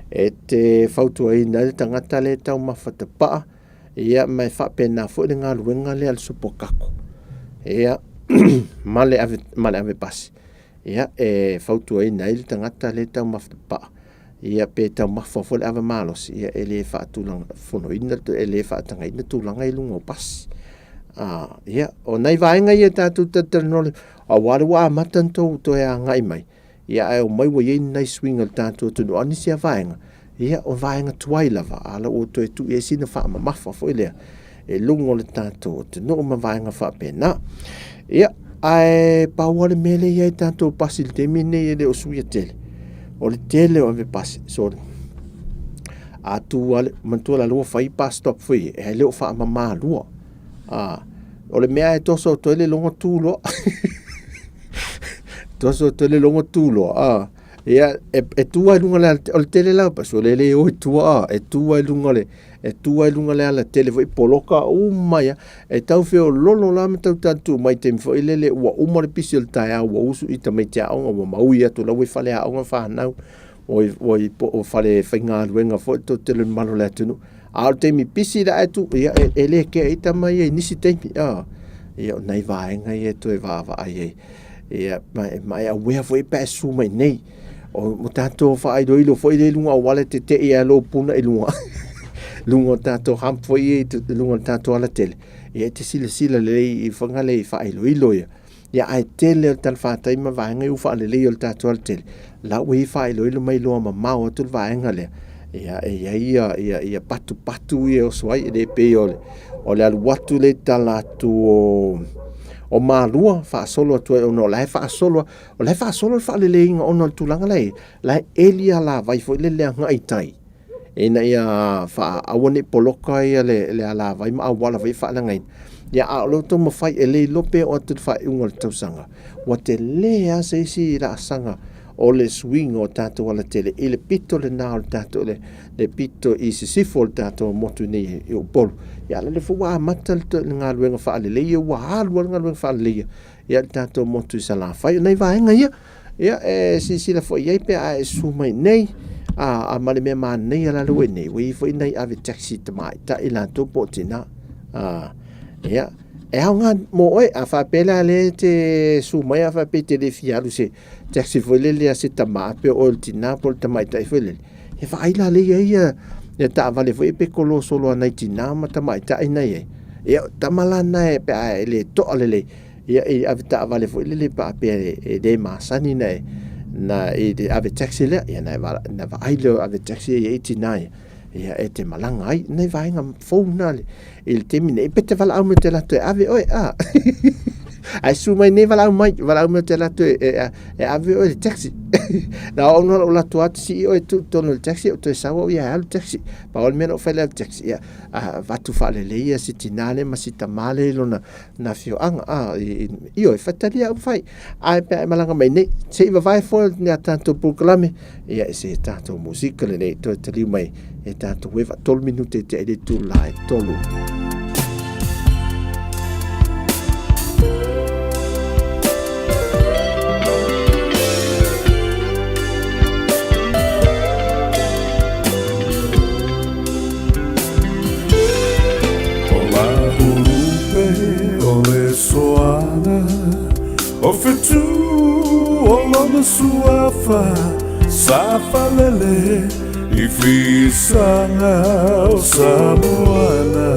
e te fautuaina ai le tagata lea e taumafa tapaa, ia, ma e faapena foi le galuega lea a le supokako, ia, ma le ave, ma le ave pasi. Ia, e fautuaina ai le tagata lea e taumafa tapaa, ia pe taumafa foi le ava malosi, ia e le faatulafonoina, e le faatagaina tulaga i luga o pasi. Ah, ia, o nai vaega ia tatou talatalanoa, aua le ua amata ona tou toe agai mai, ia ae omai ua i ai nai suiga o le tatou atunuu, a o nisi lava vaega, ia o vaega tuai lava, a la ua toe tuu i ai sina faamamafa foi lea i luga o le tatou atunuu ma vaega faapena. Ia, ae pau lava le mea lea e i ai tatou pasi i le taimi lenei e le o suia tele, o le tele o ave pasi, sorry. A tu lava le, manatua la ua fai bus stop foi e le o faamama lua. A, o le mea e toso atu ai le logo tu loa. Toso atu ai le logo tu loa. A, ia, e, e tu ai luga le, o le tele la pasi, o le le o i tua, a, e tu ai luga le, e tu ai luga le alatele foi poloka uma ia e tau feololo la ma tau tatu mai taimi foi lele ua uma le pisi o le taeao ua usu i tamaiti aoga ua maui atu la ua i fale aoga fanau ua i, ua i po, fale faigaluega foi to tele mamalu o le atunuu a o le taimi pisi la e tu ia e, e le kea i tama ia i nisi taimi a ia o nai vaega ia e toe vaavaai ai ia ma, ma e awea foi pe a e susu mai nei O mo tatou faailoilo foi lea i luga auala e tetee ai lou puna i luga luga o tatou hump foi ia i luga o le tatou alatele. Ia e te silasila lelei i fagale i faailoilo ia. Ia ae tele o le talafatai ma vaega ia ua faaleleia o le tatou alatele. La ua i ai faailoilo ma iloa mamao atu le vaega lea. Ia e i ai ia, ia, ia patupatu ia e oso ai, e le pei o le, o le alu atu lea i tala atu o, o Malua faasolo atu ai ona o la e faasolo O la e faasolo le faaleleiga ona o le tulaga la e i ai, la e eli alavai foi lele agai i tai ina ia aua ne i poloka ia le, le alavai ma auala foi e faaleagaina. Ia, a o le taumafai e le iloa pe oo atu i le faaiuga o le tausaga, ua tele lava se isi laasaga o le suiga o tatou alatele i le pito lena o le tatou, le, le pito i sisifo o le tatou motu nei i Upolu. Ia, a o lea foi ua amata le, le galuega faaleleia, ua alu lava le galuega faaleleia ia le tatou motu i Salafai. O nai vaega ia, ia e silasila foi i ai pe a e susu mai nei. A, a ma le mea manaia la lea ua i nei, ua i ai foi nai ave taxi tamaitai latou po o tina. A, ia, e aoga mo oe, a faapea la lea e te susu mai a faapea e te le fia alu i se taxi foi lele a se tama pe o oe o le tina po o le tamaitai foi lele, e vaai la lea i ai ia, ia taavale foi pe kolo solo a nai tina ma tamaitai na i ai. Ia, o tama la na e pe a e le toa lelei, ia e ave taavale foi lele pe a faapea e le masani na e na i le ave taxi lea, ia na na vaai lea o ave taxi e i ai tina ia, ia e te malaga ai. Nai vaega fou na le, i le taimi nei, pe te valaau mai ou te alu atu e ave oe, a. Ae susu mai nei valaau mai, valaau mai ou te alu atu e, e, e ave oe i le taxi. Na o au na lou alu atu lava sii oe tuu i totonu o le taxi, ou toe sau au ia e alu taxi. Pau lava le mea na ou fai i le ave taxi, ia avatu faalelei ia si tina lea ma si tama lea i lona na afioaga, a, ioe, faitalia au fai. Ae pe a e malaga mai nei, se i vavae foi ni a tatou polokalame, ia i se tatou musika lenei, toe taliu mai e tatou e 3 minute te ai le itula e 3. O la ulupe o le soaga O fetu o lona suafa Sa falele i fisaga o Samoana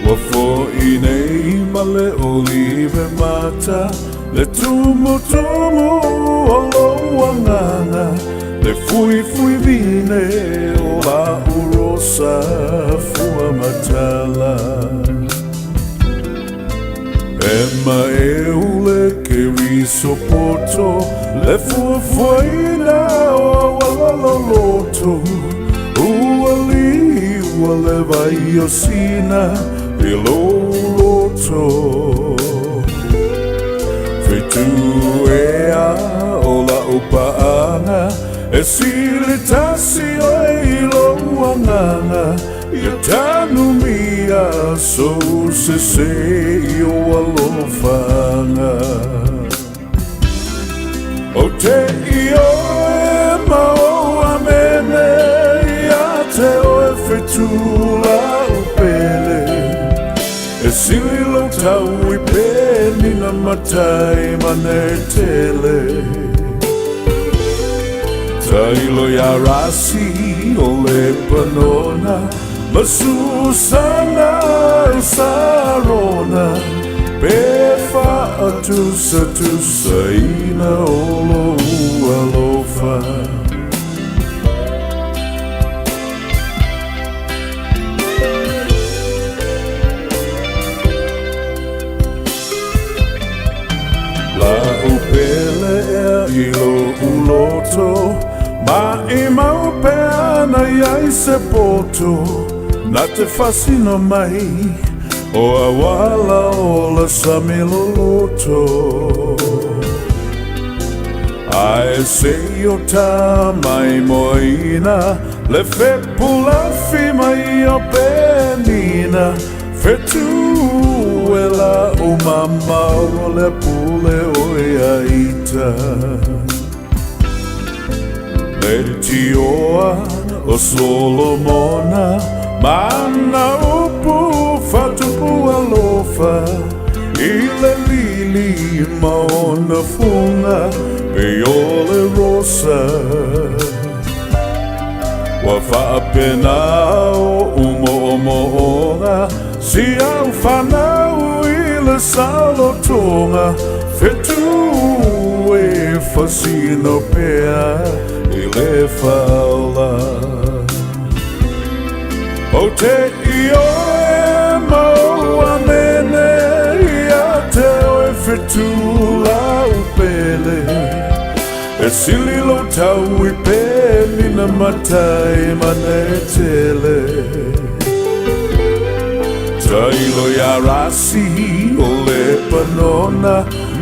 Ua fo'i nei ma le olive mata Le tumutumu o lou agaga Le fuifui vine o la'u rosa fua matala E maeu le keriso poto Le fuafuaina o auala loloto Ua liua le vai o Sina i lou loto Fetu ea o la'u paaga E sili tasi oe i lou agaga Ia tanumia sou sese i ou alofaga Ou te ioe ma ou amene Ia te oe fetu la'u pele E sili lou tau i penina matai ma netele Tailo ia Rasi o Lepanona Ma Susana o Sarona Pe faatusatusaina o lou alofa. La'u pele ea i lo'u loto Maʻimau pe ana i ai se poto Na te fasina mai o auala o le sami loloto Ae se i o ta maimoaina Le fepulafi mai o Penina Fetu e la'u mamao o le pule o ia ita Le tioa o Solomona Ma ana upu faatupu alofa I le lili ma ona fuga pei o le rosa Ua faapena oʻu moʻomoʻoga Si au fanau i le saolotoga Fetu e fasino pea i le faaola Ou te ioe ma ou amene Ia te oe fetu la'u pele E sili lou tau i penina matai ma netele Tailo ia Rasi o Lepanona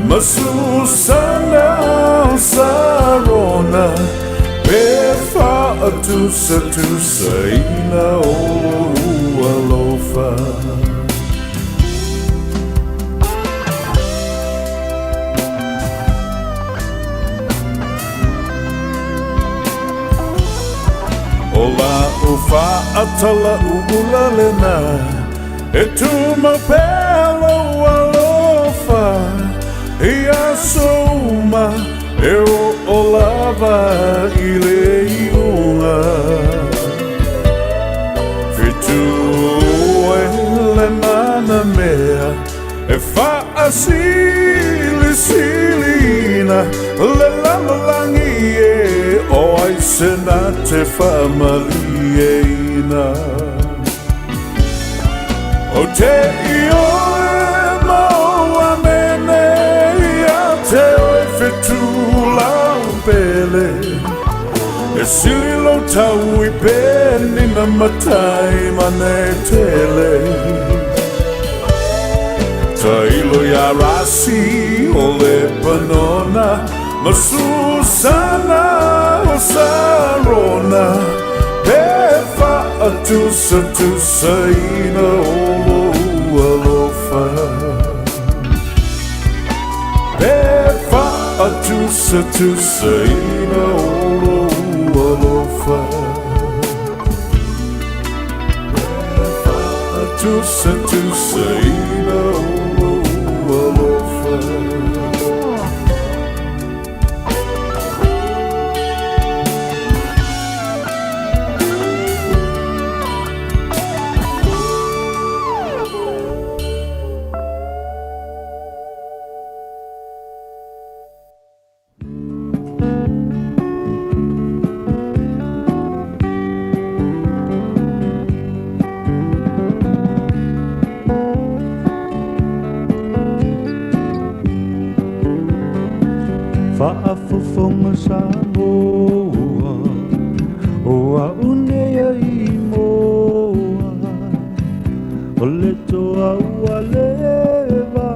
Ma Susana o Sarona Pe faatusatusaina o lou alofa. O la'u fa'atala'u'ula lena E tumau pea lou alofa I aso uma e oo lava i le iuga. Fitu e le mana mea e fa'asilisilina le lalolagi e o ai se na te fa'amalieina. Ou te ioe ma ou amene ia te oe Fetulau pele E sili lou tau i penina matai ma netele. Tailo ia Rasi o Lepanona ma Susana o Sarona pe fa'atusatusaina o lou alofa. Pe fa'atusatusaina o lou alofa. Pe fa'atusatusaina o lou alofa. Faafofoga Samoa o a'u nei ai moa o le toa ua leva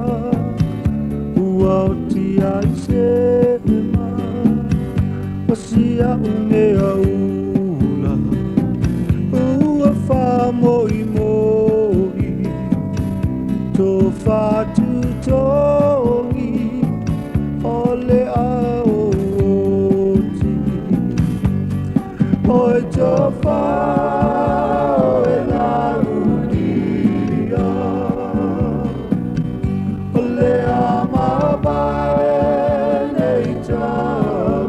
ua oti ai sema pasia mea ula ua faamoimoi tofatutogi o le aoti oe tofa oe laudia o le amapae nei taua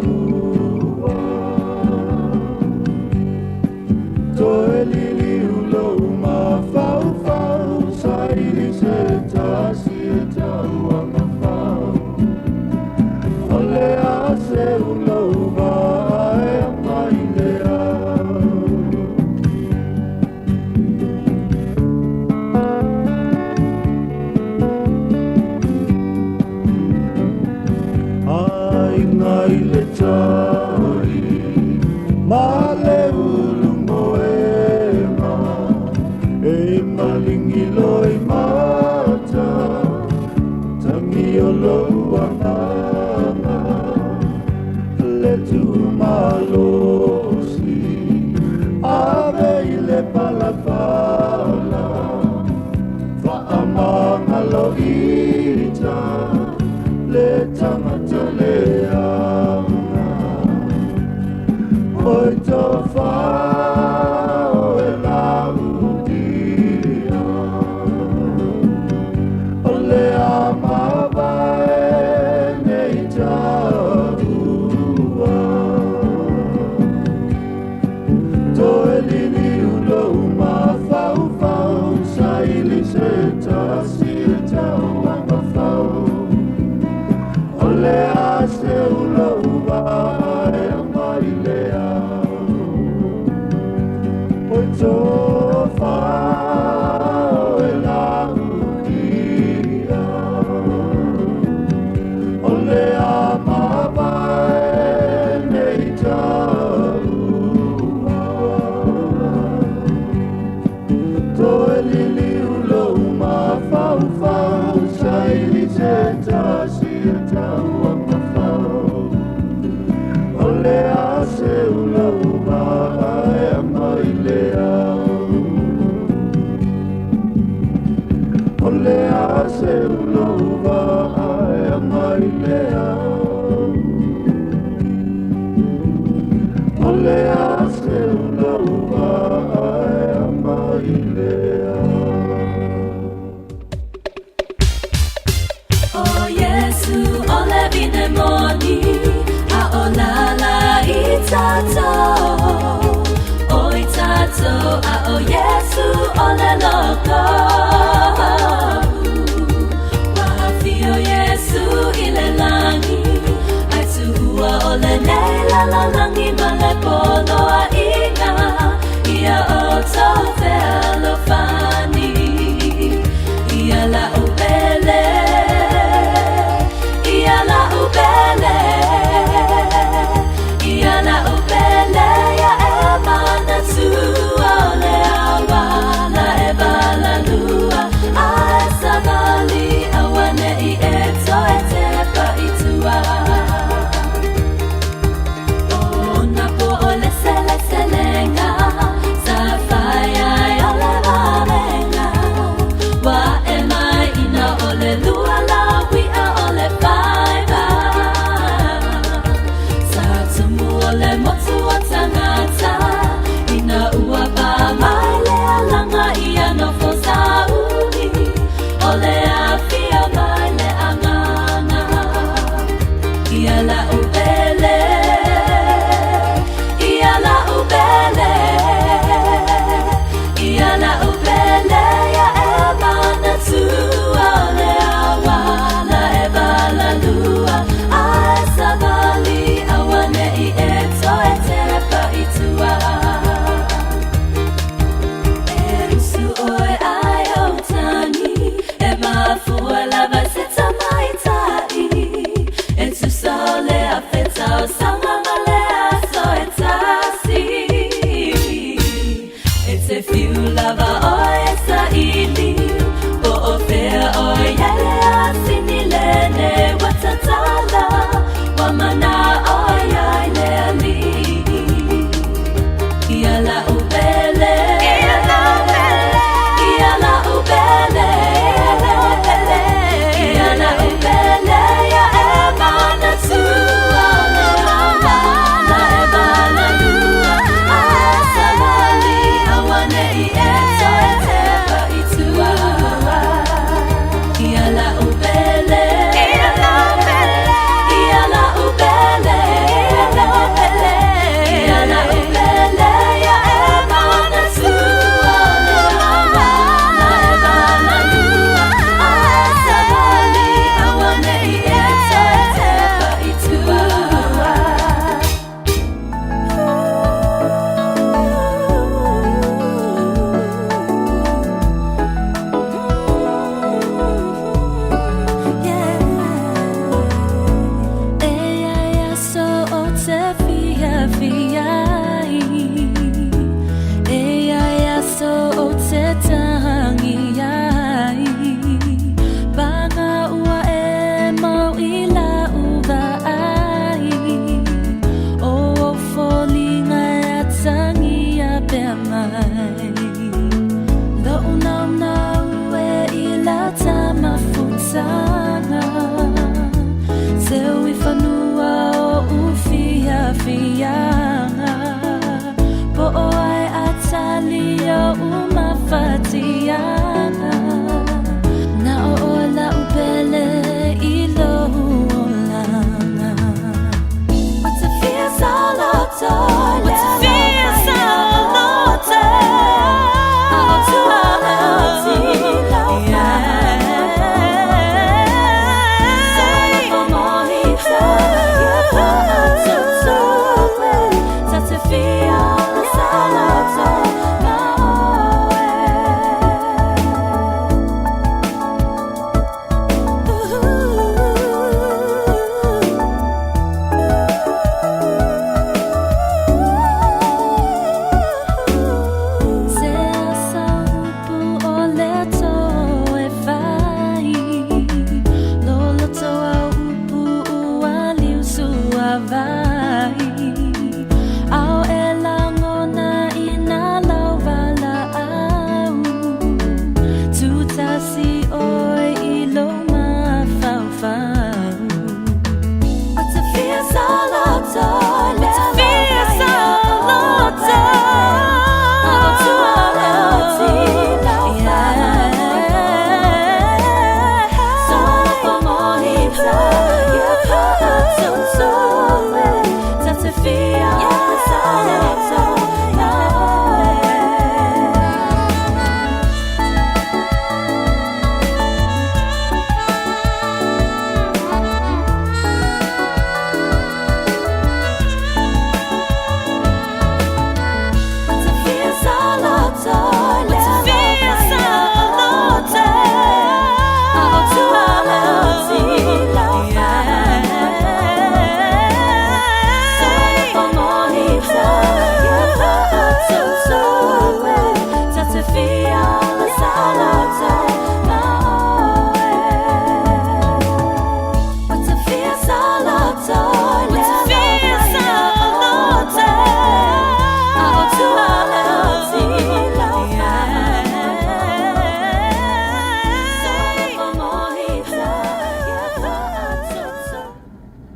toe liliu lou mafaufau saili se tasi e tauagafau o le a se ulou vaa e aga i le ao. Aiga i le tai ma le ulu moega e malingi loi mata tangi o lou agaga le tumalosi ave i le palapala faamagaloita le tagata leaga oe tofa oe laudia o le amavae nei taua toe liliu lou mafaufau saili se tasi e tauagafau o le a se ulou vaa e aga i le ao oe tofa oe laudia o le amavae nei taua toe liliu lou mafaufau saili se tasi e tauagafau o le a se ulou vaa e aga i le ao o le a se ulou vaa e aga i le ao o le a se ulou tātou, oi tātou, a o Iesu o le loko. Ua afio Iesu i le lagi, ai tuua o lenei lalolagi ma le poloaiga, ia outou fealofani. Ia la'u pele, ia la'u pele, ia la'u pele, ia e manatua o le auala e valalua, a e savali auane'i e toe tepa i tua. O na po o le seleselega, sa fai ai o le vavenga, ua e mai ina o le lua laui'a o le faiva. Sa tumu o le motu o tagata, ina ua pā mai le alaga ia nofo sauni, o le afio mai le agaga. Ia la'u pele, ia la'u pele, ia la'u pele, ia e manatua o le auala e valalua, a e savali auane'i e toe tepa i tua. E usu oe ai o tagi, e mafua lava se tamaitai, e tusa o le afe tausaga ma le aso e tasi. E te fiu lava oe e saili, po o fea oe i ai le asini lenei ua tatala, ua mana'o i ai le Alii. Ia la'u pele, ia la'u pele, ia la'u pele, ia e manatua o le auala e valalua, a e savali auane'i e toe tepa i tua. Ia la'u pele, ia la'u pele, ia la'u pele, ia e manatua o le auala e valalua, a e savali auane'i e toe tepa i tua. E ai aso o te fiafia ai, e ai aso o te tangi ai, paga ua e mau i la'u vaai, o ou foliga e atagia pea mai. Lo'u naunau e i lata mafutaga, seu i fanua o'u fiafiaga, po o ai atali o'u mafatiaga, na o oe la'u pele i lou olaga. Ua te fia saoloto le alofa ia oe, a o tua lau Ta te fia saoloto ma oe. Se asa upu o le toe fai, loloto au upu ua liusuavai, ao e lagona i nā lau valaau, tutasi oe i lou mafaufau. Ua te fia saoloto le alofa ia oe, a o tua lau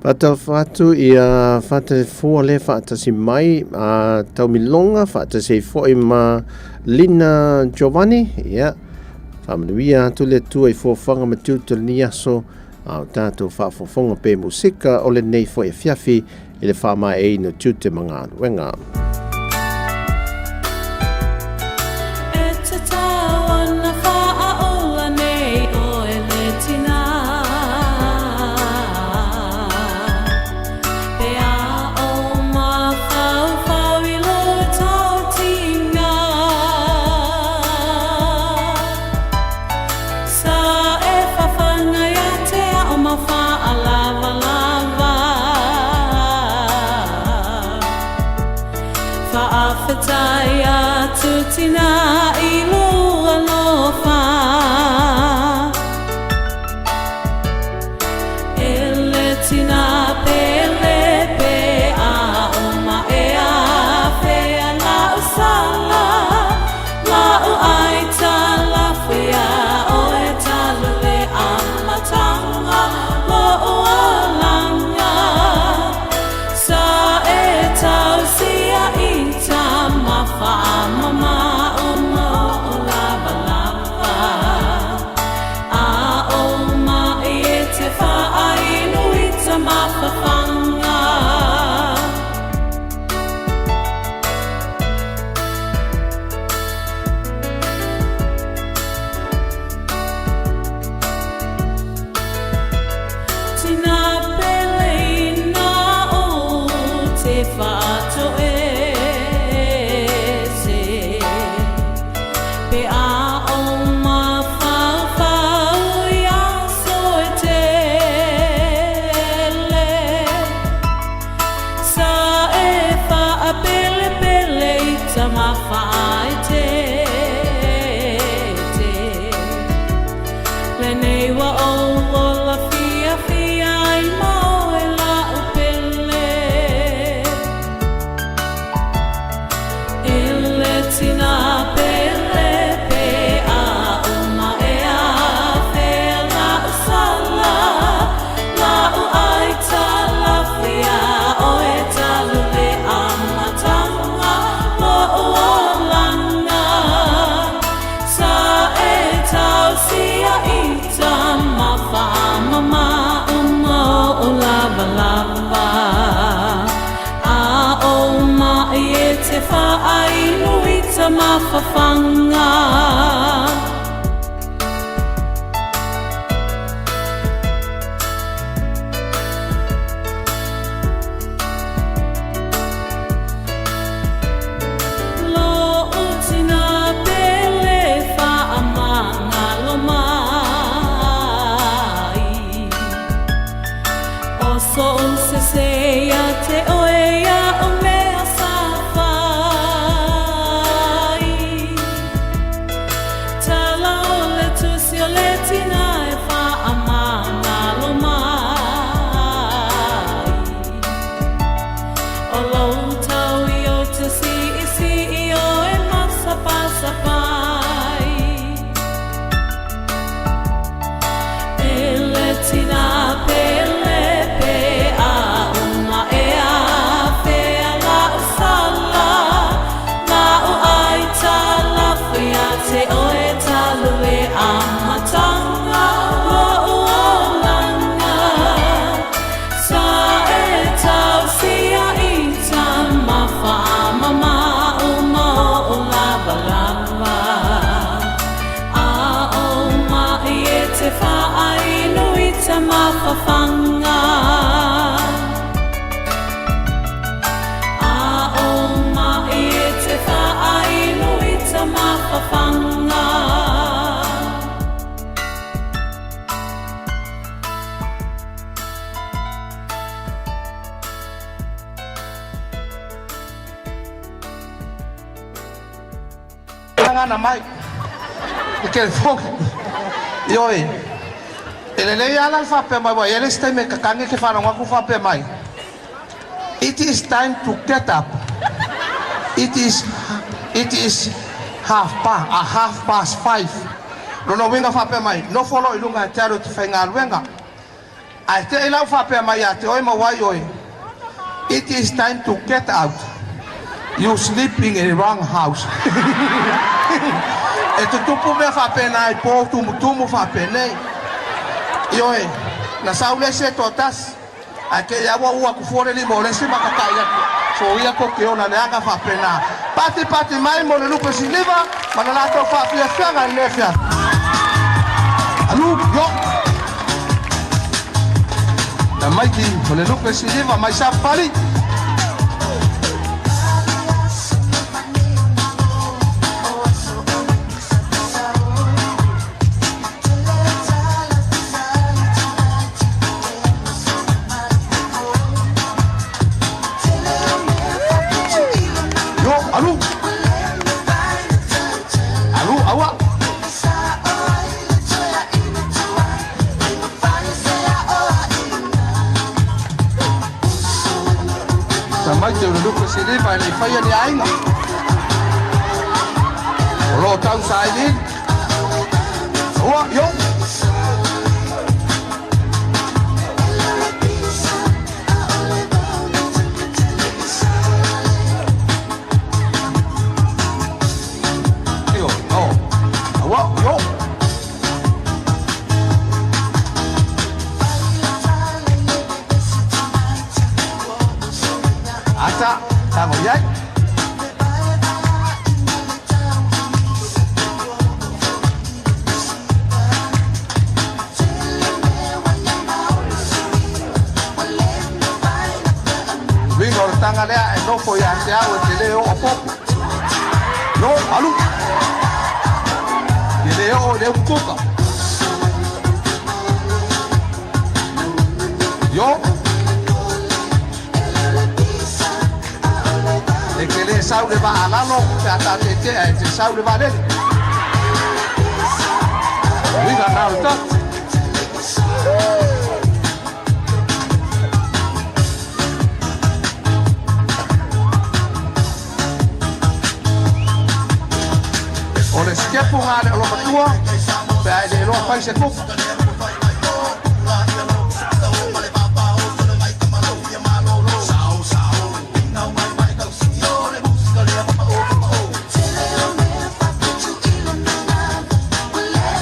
Faatalofa atu ia Fatalefua le faatasi mai a Taumiloga faatasi ai foi ma Lina Giovanni. Ia, faamanuia atu le Atua i fuafuaga ma tiute o lenei aso, a o tatou faafofoga pe musika o lenei foi afiafi i le faamaeaina o tiute ma galuega. E tatau ana whaaola nei oe le tina. Pe a o mafaufau i lo tautinga. Sa e whawhanga ia te ao ma whaalavalava. Faafetai atu tina i lou alofa. E le tina pele pe a o maea fea lau sala, lau ai talafea oe talu le amatanga lou alaga. Sa e tausia i tama whaamama o mo o lava lava. A o mai e te whaainu i ta mawhawhanga. Tina pele ina o te whaatoese. Pe a o mafaufau i aso e tele. Sa e whaapelepele i ta mawhaetete. Lenei wa o ola fia fia ai ma oe lau pele. E le tina pele pe a o maea fea lau sala, lau ai talafia oe talu le amatanga lou olaga. Sa e tausia i tama whaamama o mo o lava lava. A o mai e te whaainu i ta mawhawhanga. Lou tina pele whaamangalo mai. O so'u sese ia te oe ia o mea sa fai. Tala o le tusi o le tina e whaamangalo mai. O lou tau i o te si i si i o e masapasapai. E le tina pele pe a o maea fea lau sala, lau ai talafia te oe talu le amatanga lou olaga. Sa e tausia i tama whaamama o mo o lava lava. A o mai e te whaainu i ta mawhawhanga. A o mai e te whaainu i ta mawhawhanga. Lagana mai i telefoni. Ioe, e lelei lava la le faapea mai, ua i ai le isi taimi e kakagi e te faalogo atu faapea mai, It is time to get up. It is, it is half pa, a half past five. Lona uiga faapea mai, nofo loa i luga e te alu e te faigaluega. Ae te i lau faapea mai ia te oe ma uai oe, It is time to get out, you sleeping in wrong house. E tutupu mea faapena i po tumutumu faapenei. Ioe, na sau le isi e toatasi, ae te i lava ua ua atu fua le lima o le isi ma tatai atu, soia ko ke ona leaga faapena. Pati pati mai mo le lupe siliva ma le latou faafiafiaga i lenei afiafi. Alu, yo! Tamaiti o le lupe siliva mai Sapali. Yo, alu! Alu, aua! Tamaiti o le lupe siliva e le i faia ni aiga. O lo o tau sailiili. Aua, yo! Io, oh, aua, yo! Ata, tago i ai. Uiga o le taga lea e nofo ia te au e te lē oo popo. Yo, alu! Te lē oo i le upu kuka. Yo! E te lē sau le vaa lalo pe a tatetea e te sau le vaalele. Uiga na o le taga. O le sikepu ga le olomatua pe a e le iloa fai se kuka.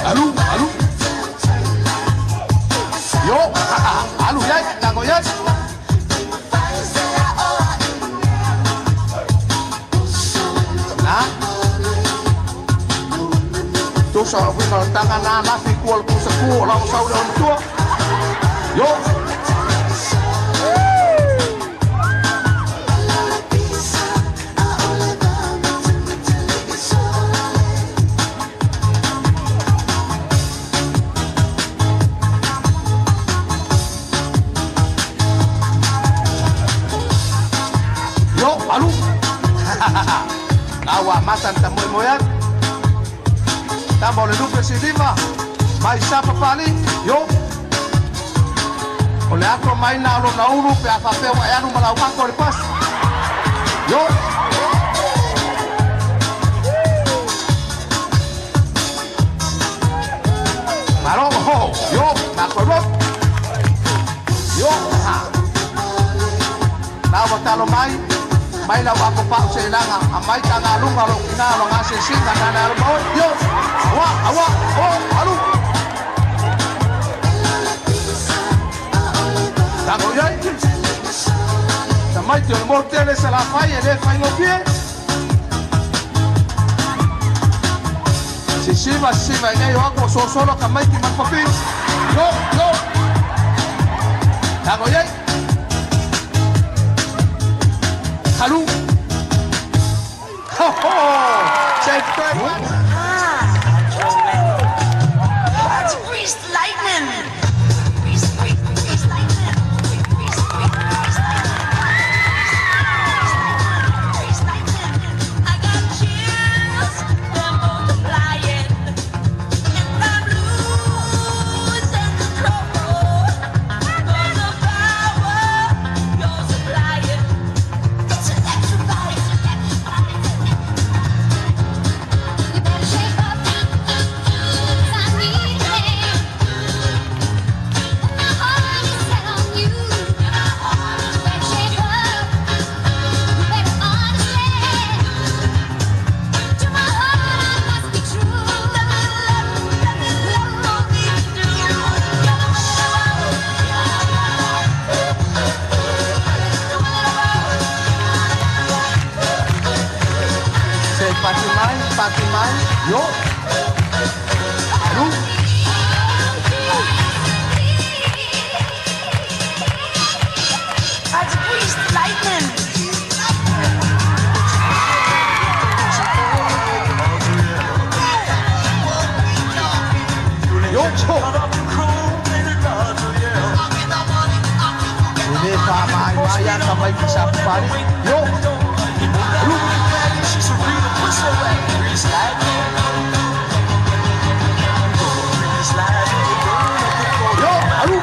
Alu, alu. Yo, alu iai, tago iai. Na. Tusa o uiga o le taga na lafi i kua o le pusa ku o lau sau le olomatua. Yo! Yo, alu! La ua amata ona tamoemoe atu. Tama o le lupe siliva, mai sapa pali, yo! O le ato mai na o lona ulu pe a faapea ua e alu ma lau ato i le pasi. Yo! Malo, ho, yo, na koe lotu. Yo, ha. Na ua talo mai, mai lau apo pau se ilaga, a mai taga aluga o lou tina o loga asiasiga na le alu ma oe. Yo, aua, aua, o, alu. Tago i ai. Tamaiti o le motu tele Salafai e le faigofie. Sisiva, sisiva i nei o aku o sosolo ka maiti ma le papio. Yo, yo. Tago i ai. Alu. Ho, ho. Se toe Greased lightning. Greased, greased, greased lightning. Greased, greased, greased lightning. Greased lightning. I got chills, they're multiplying, and I'm losing control. 'Cause the power you're supplying, it's electrifying. You better Pati mai. Yo. Alu. That's greased lightning. Yo. Le fa mai mai a ka mai sa pari. Yo. Alu. Yo. Alu.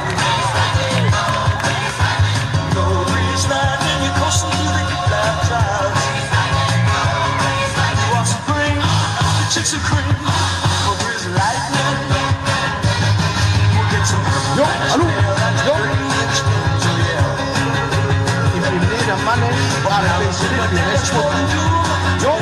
Yo. Alu. Yo. Imprimir mane o ara pensili le Yo.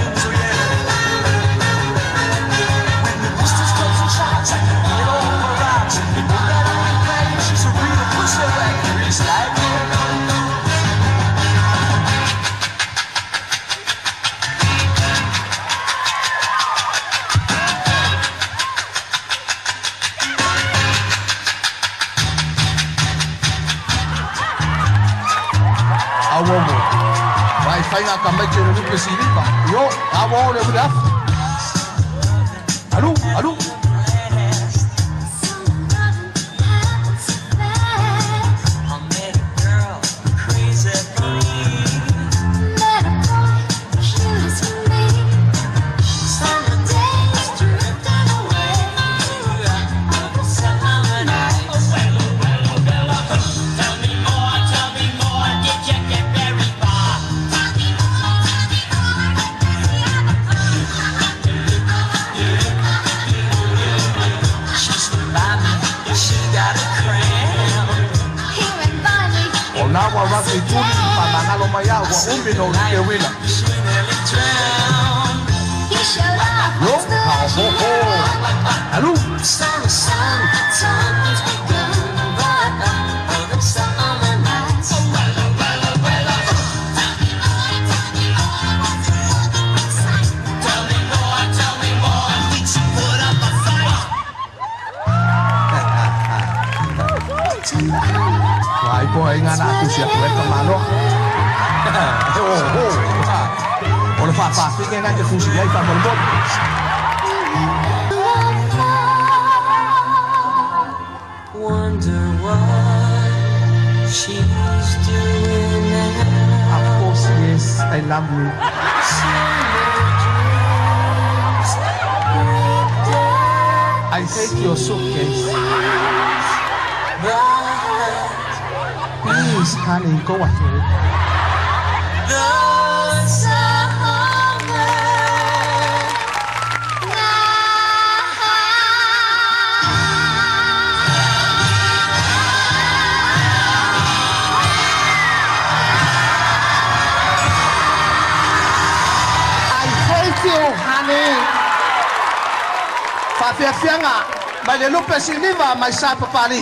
Awomo. Vai fai ngā ka mai te rupe silipa. Yo, awo le uri afu. Alu, alu. O nā wa rugby tuli i whanangalo mai au wa umi no te wila. Yo, ha ho ho. Alu. Vai po ai ngā nā kusi aku e ka mano. Ho ho. O le whawhawhi ke ngā te kusi ai wha molo. Wonder what she's doing now. Of course, yes, I love you. I hate your suitcase. Please, honey, go ahead. The summer I hate you, honey. Whawhiawhianga, mai le lupe siliva mai sa papali.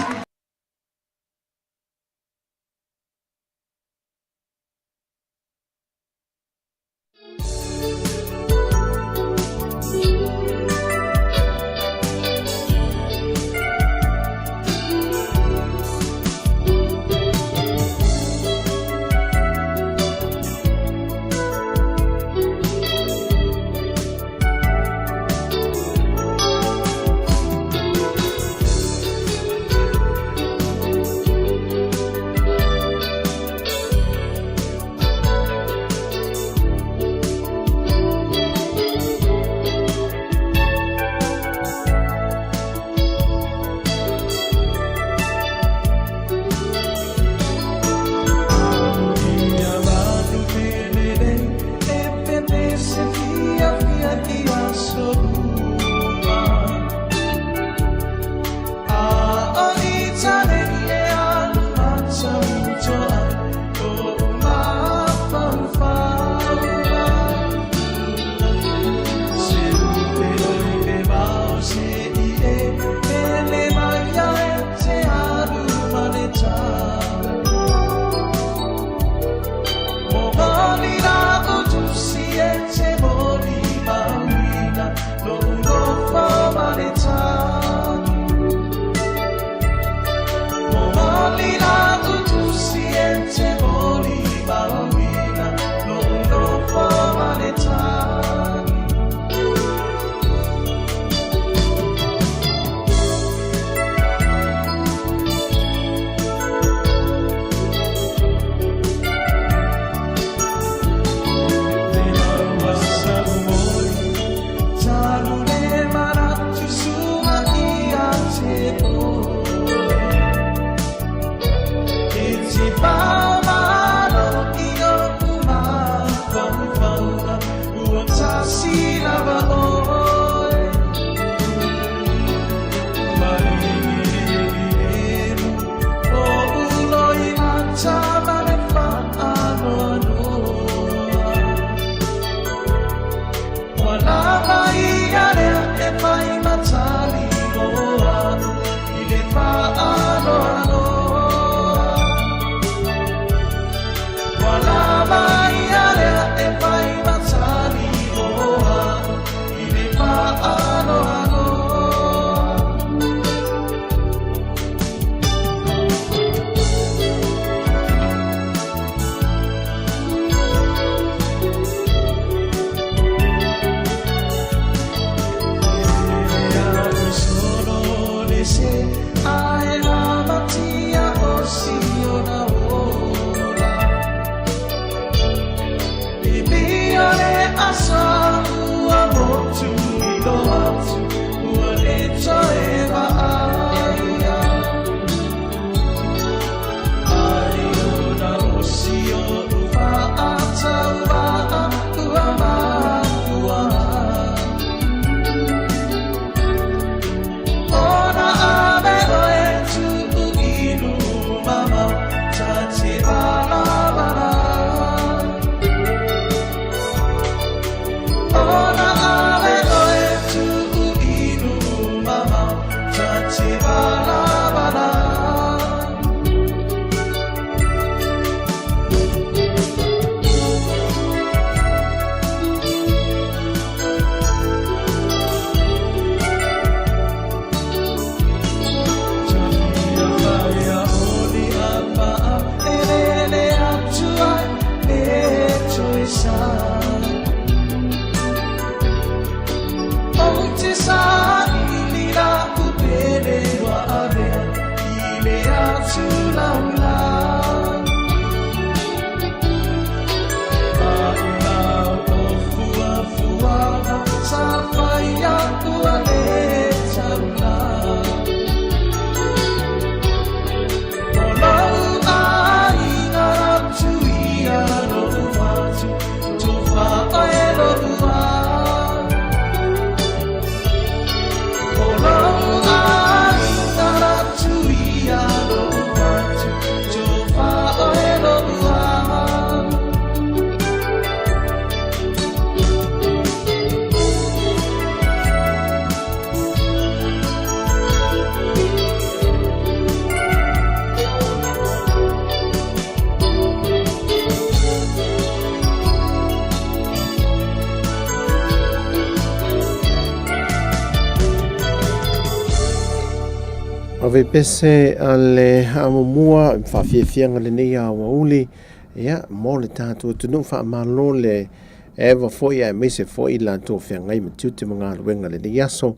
Ave pese a le amomua faafiafiaga lenei aoauli ia mo le tatou atunuu faamalo le eva foi aemaise foi i latou feagai ma tiute ma galuega lenei aso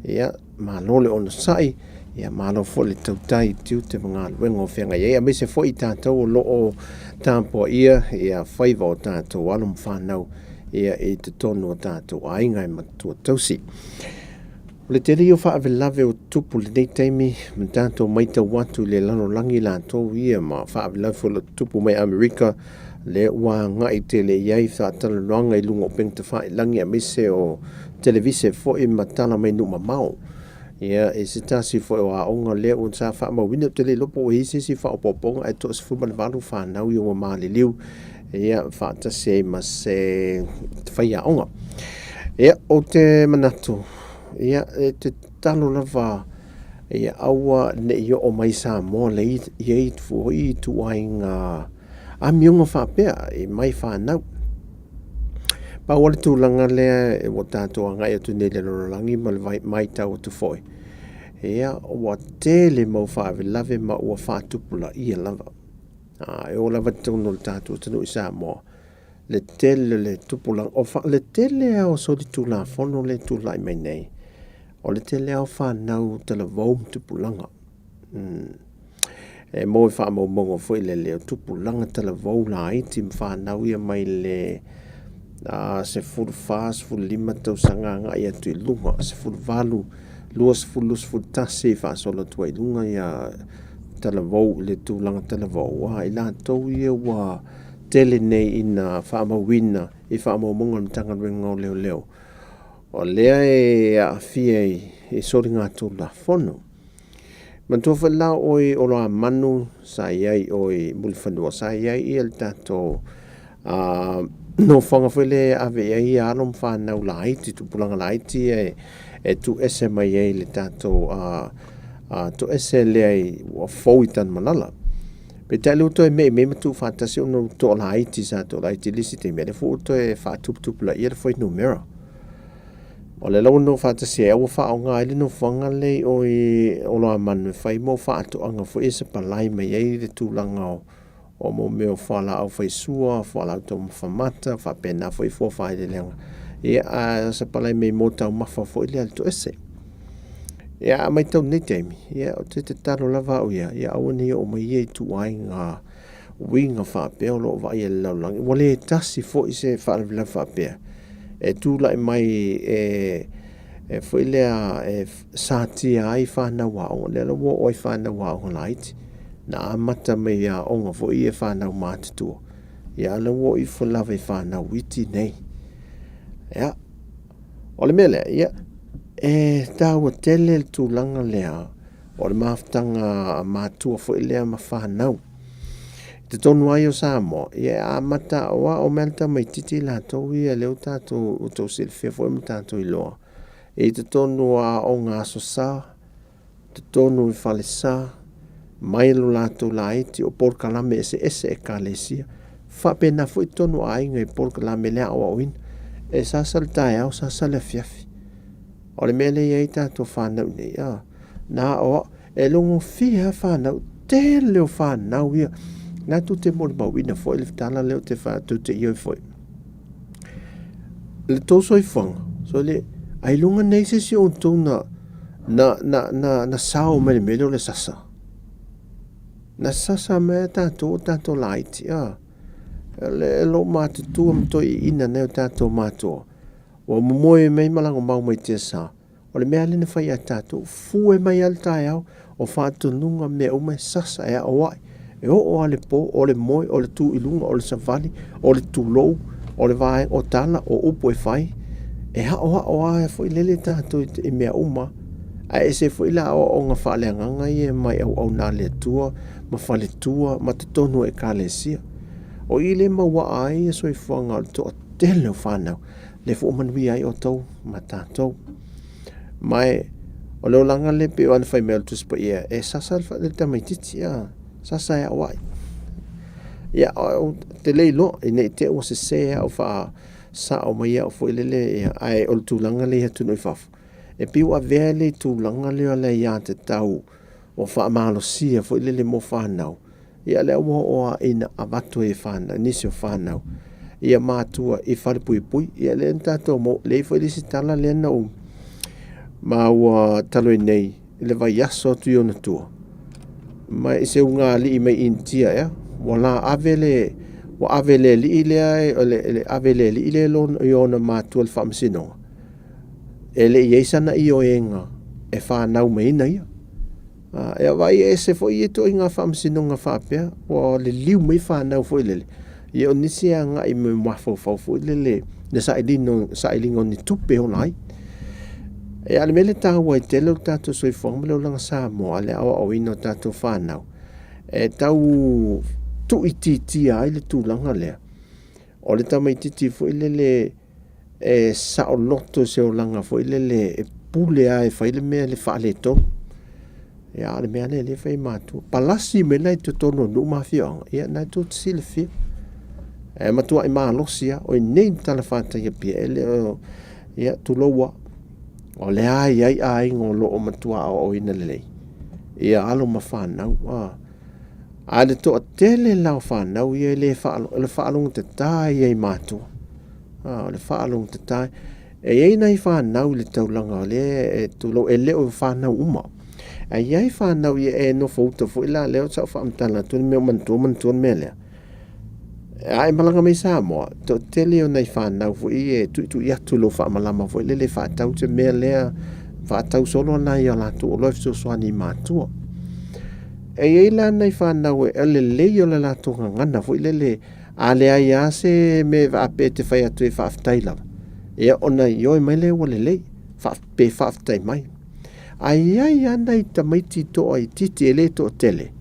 ia malo le onosai ia malo foi le tautai i tiute ma galuega o feagai ai aemaise foi i tatou o lo o tapuaia ia faiva o tatou alo ma fanau ia i totonu o tatou aiga e matua tausi. O le tele ia o faalavelave o tutupu i lenei taimi ma tatou matau atu i le lalolagi latou ia ma faalavelave foi o lo o tutupu mai Amerika lea ua agai tele i ai faatalanoaga i luga o upega tafailagi aemaise o televise foi ma tala mai nuu mamao. Ia, e se tasi foi o aoga lea ua sa faamauina, ou te le iloa po ua i ai se isi faaopoopoga ae toa-18 fanau ia ua maliliu ia faatasi ai ma se faiaoga. Ia, ou te manatu, ia, e te tatalo lava ia aua ne i oo mai Samoa le i foi ituaiga amioga faapea i mai fanau. Pau o le tulaga lea ua tatou agai atu nei i le lalolagi ma le matau atu foi, ia, ua tele mau faalavelave ma ua faatupulaia lava. A, e oo lava i totonu o le tatou atunuu i Samoa, le tele o le tupulaga, o fa, le tele lava o solitulafono lea e tulai mai nei, o le tele lava o fanau talavou ma tupulaga. E maua i faamaumauga foi lele o tupulaga talavou laiti ma fanau ia mai le 14, 15 tausaga agai atu i luga, 18, 20, 21 faasolo atu ai i luga ia talavou i le tulaga talavou, a i latou ia ua tele nei ina faamauina i faamaumauga a le Matagaluega o Leoleo, o lea e aafia i soligatulafono. Manatua foi la oi Oloamanu sa i ai oi Mulifanua, sa i ai ia le tatou nofoaga foi lea e ave i ai ia alo ma fanau laiti, tupulaga laiti ia e tuuese mai ai le tatou toese lea ua fou i Tanumalala. Peitai lea ua toe meimei ma tuufaatasi ona ua toalaiti, sa toalaiti i le isi taimi, a o lea foi ua toe faatuputupulaia le fuainumera. O lea la ua nofo faatasi ai, a ua faaaoga ai le nofoaga lea i o i Oloamanu e fai mo faatoaga foi e sapalai mai ai le tulaga o mo mea o fualaau faisua, fualaau taumafa mata, faapena foi fua faaeleeleaga. Ia, a sapalai mai mo taumafa foi lea a le toese. Ia, a matau i lenei taimi, ia, ou te tatalo lava au ia, ia aua ne i oo mai ia ituaiga uiga faapea o lo o vaaia e le lalolagi, ua le tasi foi se faalavelave faapea e tulai mai e e foi lea e satia ai fanau aoga. Lea la ua oo ai fanau aoga laiti, na amata mai i aoga foi ia fanau matutua, ia a lea ua oo ifo lava i fanau iti nei. Ia, o le mea lea, ia, e taua tele le tulaga lea o le mafutaga matua foi lea ma fanau. I totonu lava ia o Samoa, ia e amata aoao mai lava le tamaitiiti latou ia lea ua tatou ua tou silafia foi ma tatou iloa i totonu o aoga Aso Sa, totonu i falesa, mai lo latou laiti o polokalame eseese ekalesia. Faapena foi totonu o aiga i polokalame le aoaoina. E sasa le taeao, sasa le afiafi. O le mea lea e i ai tatou fanau nei, a, na aoao, e logofia lava fanau, tele o fanau ia. Na tou te molimauina foi le tala lea ou te fai atu, ou te ioe foi. le tou soifuaga, so le ailoga nei se isi o outou na na na na, na sao mai le mea lea o le sasa. Na sasa mai a tatou o tatou laiti, a. Le lou matutua ma toeaiina nai o tatou matua, ua momoe mai ma lagomau mai tiasa. O le mea lea na fai ia tatou, fue mai lava le taeao, o faatonuga mea uma e sasa e aoai, e oo lava i le po, o le moe, o le tu i luga, o le savali, o le tulou, o le vaega, o tala, o upu e fai, e aoao lava foi lele tatou i mea uma. Ae ese foi la aoaoga faaleagaga ia mai auauna a le Atua ma faletua ma totonu o ekalesia. O i lea e mauaa ai soifuaga o le toatele o fanau, lea foi ua manuia ai outou ma tatou. Ma e, o le olaga lea pei ona fai mai o le Tusi Paia, e sasa le tamaitiiti, a, sasa e aoai. Ia, ou te le iloa, ina ne i te i ua sese au faasao mai au foi lele, ia, ae o le tulaga lea i atunuu i fafo, e pei ua avea le tulaga lea o le aiatatau ua faamalosia foi lele mo fanau, Ia lea ua oo lava ina avatu ai e fanau, nisi o fanau ia matua i falepuipui. Ia lea na tatou maua, lea foi le isi tala lea na ou maua talu ai nei i le vaiaso atu i ona tua, ma i se ugaalii mai Initia ea, ua la ave le, ua ave le alii lea, le ave le alii lea i ona matua i le faamasinoga, e le i i ai sana ioega e fanau mai ai ia. E vaai ese foi ia ituaiga faamasinoga faapea, ua liliu mai fanau foi lele, ia o nisi e agai mai mafaufau foi lele le sailiga, sailiga o ni tupe e ola ai. Ia, a o le mea lea e taua ai tele o le tatou soifuaga ma le olaga Samoa, le aoaoina o tatou fanau, e tau tuuitiitia ai le tulaga lea, o le tamaitiiti foi lele e saoloto i se olaga foi lele e pule lava e fai le mea le faaletonu. Ia, a o le mea lea e fai e matua. Palasi mai la i totonu o nuu ma afioaga, ia na tou te silafia. E matuai malosi lava. O i inei i le talafatai i Apia, e le o, ia, tulou lava. O lea e i ai aiga o lo o matua aoaoina lelei ia alo ma fanau. A, a le toatele la o fanau ia e le faalogo, o le faalogo tata ia i matua. A, o le faalogo tata. E i ai nai fanau i le taulaga o lea e tulou, e le o fanau uma. Ae i ai fanau ia e nofo uta foi la lea o sau faamatala atu le mea o manatua manatua le mea lea. A e malaga mai Samoa, toatele o nai fanau foi e tuitui atu lou faamalama foi lele faatau se mea lea, faatau solo nai a latou oloa e fesoasoani i matua. E i ai la nai fanau e lelei o le latou gagana foi lele A leai lava se mea e faapea e te fai atu e faafetai lava, ia ona ioe mai lea ua lelei, pe faafetai mai. Ae i ai lava nai tamaiti toaitiiti e le toatele,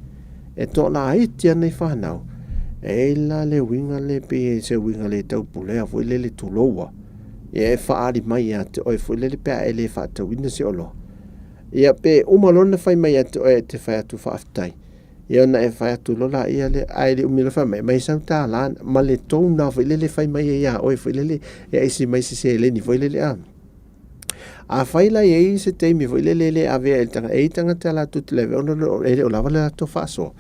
e toalaiti lava nai fanau, e i ai la le uiga lea pei se uiga le taupulea foi lele tulou lava, ia e faaali mai ia te oe foi lele pe a e le faatauina se oloa. Ia pe uma loa ona fai mai ia te oe e te fai atu faafetai, Ia ona e fai atu loa laia lea, ae le umi loa fai mai, mai sau tālā ma le tone lava foi lele e fai mai ai ia oe foi lele e aisi mai se seleni foi lele a. Afai la e i ai se taimi foi lele e le avea e le tagata, e i ai tagata latou te le avea ona e le o lava le latou faasoa,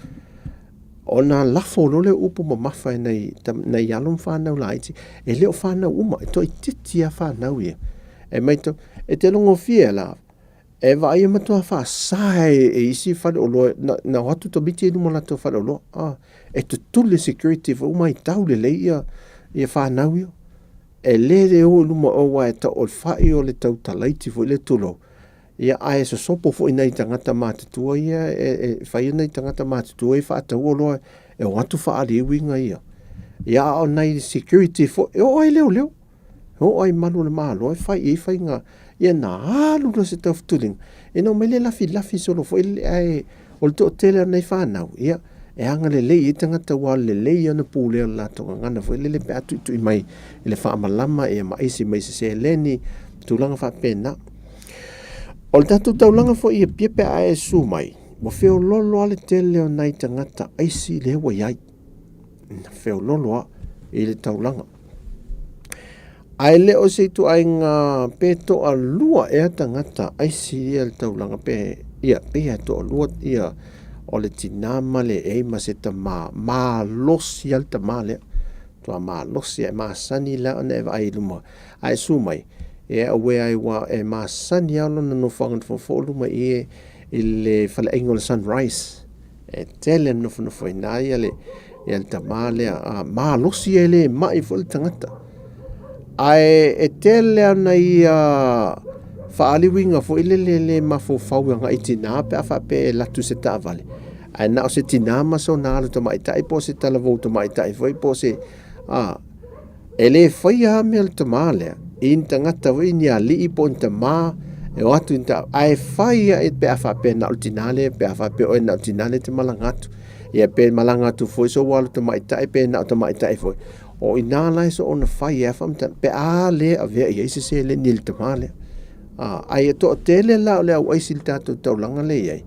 ona lafo loa lea o upu mamafa e nai, nai alo ma fanau laiti, e le o fanau uma, e toaitiiti lava fanau ia. E matau, e te logofie la, E vaai e matua faasa e, e isi faleoloa na, na o atu tamaiti i luma o latou faleoloa. Ah, e tutuli security foi uma i tau lelei ia, ia whanau ia. E le le o i luma o wa e tau o le whai o le tau talaiti foi le tulou. Ia ae sosopo foi nai tagata matutua ia e, e whai nai tagata matutua i whaatau oloa e o atu whaali uiga ia. Ia a o nai security foi, e o ai leo leo. E oo ai malu o le Malo e fai i ai faiga, ia na alu loa se taufutuliga, ina omai lea lafilafi solo foi lele, ae o le toatele o nai fanau, ia, e agalelei i ai tagata ua lelei ona pulea o le latou gagana foi lele pe a tuitui mai i le faamalama ia ma aisi mai se seleni, tulaga faapena. O le tatou taulaga foi i Apia pe a e susu mai, ua feoloolo lava le tele o nai tagata aisi lea ua i ai. Feoloolo lava i le taulaga. Ae le o se ituaiga pe toalua ea tagata aisi ia le taulaga pe ia pei lava e toalua ia o le tina ma le ei ma se tama malosi lava le tama lea. Matua malosi a e masani la ona e vaai i luma a e susu mai, e auē ai ua e masani lava lona nofoaga na foofoo luma i e i le faleaiga o le Sunrise. E tele na nofonofo ai na ia le ia le tamā lea a malosi e le mai foi le tagata. Ae e tele ana ia faaali uiga foi lele le mafaufau agai i tinā pe a faapea e alu atu i se taavale. Ae na o se tinā ma sona alo tamaitai po o se talavou tamaitai foi po o se a e le faia lava mea a le tamā lea i ni tagata foi ni alii po o ni tamā e o atu i ni taavale ae fai lava pe a faapea na o le tinā lea pe a faapea oe na o le tinā lea e te malaga atu. Ia pe malaga atu foi sou alo tamaitai pe na o tamaitai foi. O i inā la e soona fai ai faamatalaga pe a le avea i ai se seleni e le tamā lea. A, ae e toatele la o le au aisi i le tatou taulaga lea e i ai.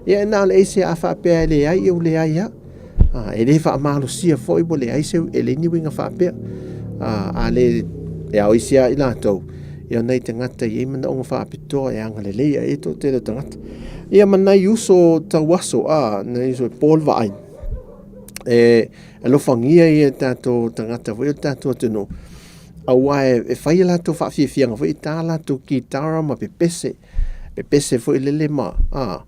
Ia e na o le aisi a faapea e leai, ia ua leai lava. A, e le faamalosia foi ua leai se, e leai ni uiga faapea. A, a le, e ao isi lava i latou, ia o nai tagata e i ai manaoga faapitoa e agalelei ai le toatele o tagata. Ia ma nai uso tauaso, a, nai uso e po le vaai, e alofagia ia e tatou tagata foi o le tatou atunuu, aua e fai a latou faafiafiaga foi e ta latou kitara ma pepese, pepese foi lele ma, a,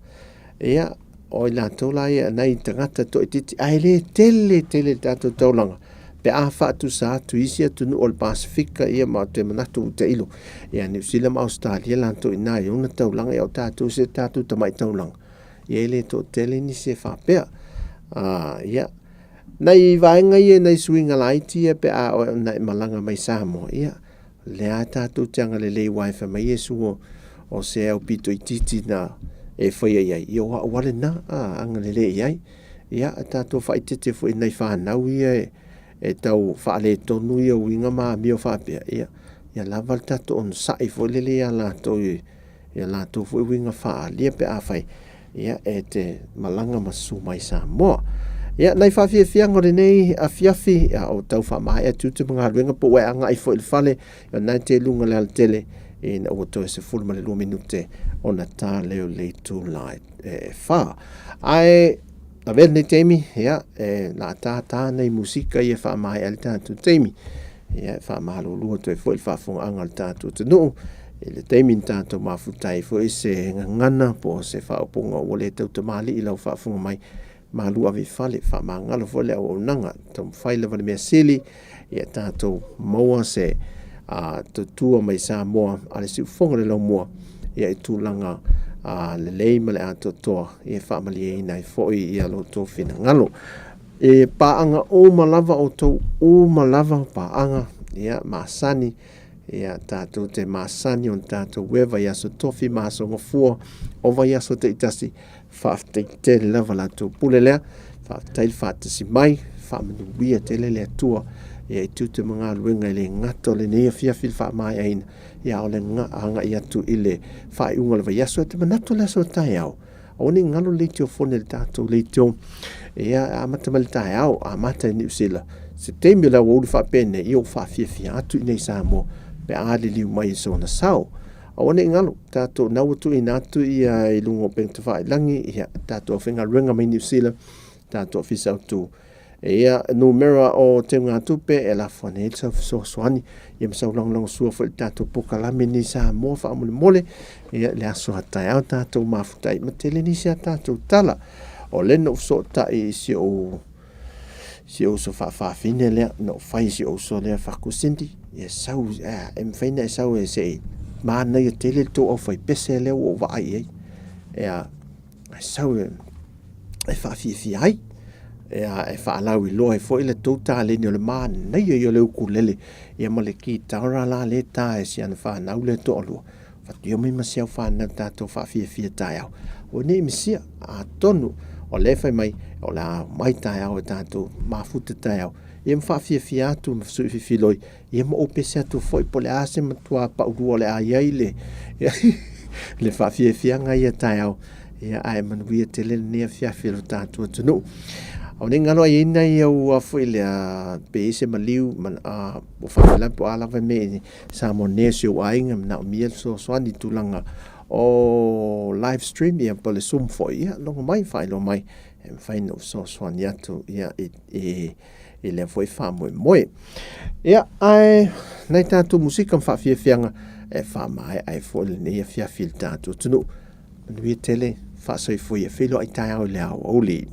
ia, o i latou la ia, nai tagata toaitiiti, ae le tele tele le tatou taulaga, pe a faatusa atu i isi atunuu o le Pasefika, ia ma ou te manatu tailo, ia Niu Sila ma Ausetalia latou i ina i ona taulaga, ia o tatou se tatou tamai taulaga, ia e le toatele nisi e faapea. A, ia, Nai vaega ia, nai suiga laiti ia pe a ona e malaga mai Samoa, ia, lea lava tatou te agalelei aua e fai mai Iesu o, o se aupito itiiti na e faia i ai, ia o au lava lena, a, agalelei i ai. Ia, a tatou faaeteete foi i nai fanau ia e, e tau faaletonu ia uiga ma amio faapea, ia, ia lava le tatou onosai foi lele ia latou i, ia latou foi uiga faaalia pe afai ia e te malaga ma susu mai Samoa. Ia, nai faafiafiaga o lenei afiafi, ia, o tau faamaea tiute ma galuega po ua e agai foi i le fale, ia na e te luga le alatele, ina ua toe 12 minute ona ta lea o le itula e 4. Ae, avea lenei taimi, ia, e la tātā nei musika ia faamaea le tatou taimi. Ia, e faamalulu atu ai foi le faafofogaaga a le tatou atunuu i le taimi na tatou mafuta ai foi se gagana po o se faaupuga ua le tautamalii i lau faafofoga mai. Malu ave i fale, faamagalo foi le auaunaga, taumafai lava le mea sili, ia tatou maua se tautua mai Samoa a le siufofoga o le laumua ia i tulaga lelei ma le atoatoa ia faamalieina ai foi ia lo outou finagalo. E paaga uma lava outou uma lava paaga ia masani ia tatou te masani ona tatou eva i aso tofi ma aso gafua o vaiaso taitasi. Faafetai tele lava la outou pule lea, faafetai le faatasi mai, faamanuia tele le Atua ia i tiute ma galuega e le gata o lenei afiafi le faamaeaina, ia a o le agai atu i le faaiuga o le vaiaso. E te manatu le aso o taeao, Aua ne i galo le leitio fone le tatou leitio. Ia, amata mai le taeao, amata i Niu Sila. Se taimi o le aoauli faapenei, ia ua faafiafia atu i inei i Samoa pe a liliu mai i sona sao. Aua ne i galo, tatou na ua tuuina atu ia i luga o upega tafailagi, ia, tatou aufaigaluega mai Niu Sila, tatou ofisa autu. Ia, numera o teugatupe e lafo ane ai le sau fesoasoani, ia ma sau lagolagosua foi i le tatou polokalame nei Samoa faamolemole, ia le aso a taeao tatou mafuta ai ma tele nisi a tatou tala. O lea na ou fesootai i si ou si ou uso faafafine lea, na ou fai i si ou uso lea Faku Cindy, ia sau, e mafai ona e sau e se i manaia tele le tou aufaipese lea ua ou vaai i ai. Ia, e sau e, e faafiafia ai. Ia, e faalauiloa ai foi le tou taleni o le manaia ia o le ukulele ia ma le kitara la lea e ta e si ana fanau lea e toalua. Fatia mai ma si au fanau tatou faafiafia taeao. Aua ne i misia, atonu o lea e fai mai o le a omai taeao e tatou mafuta taeao ia ma faafiafia atu ma fesuifiloi ia ma ou pese atu foi po o le a se matua paulua o le a i ai le le faafiafiaga ia taeao. Ia ae manuia tele lenei afiafi e lo tatou atunuu. Aua ne i galo ai nai au foi lea pe i ai se maliu ma ua faapena po o a lava mea i Samoa nei si ou aiga manaomia le fesoasoani i tulaga o live stream ia po o le Zoom foi, ia logo mai faailoa mai e mafai ona ou fesoasoani atu ia i i lea foi faamoemoe. Ia, ae nai tatou musika ma faafiafiaga e faamaea ai foi lenei afiafi i le tatou atunuu. Manuia tele, faasoifua ia feiloai taeao i le aoauli.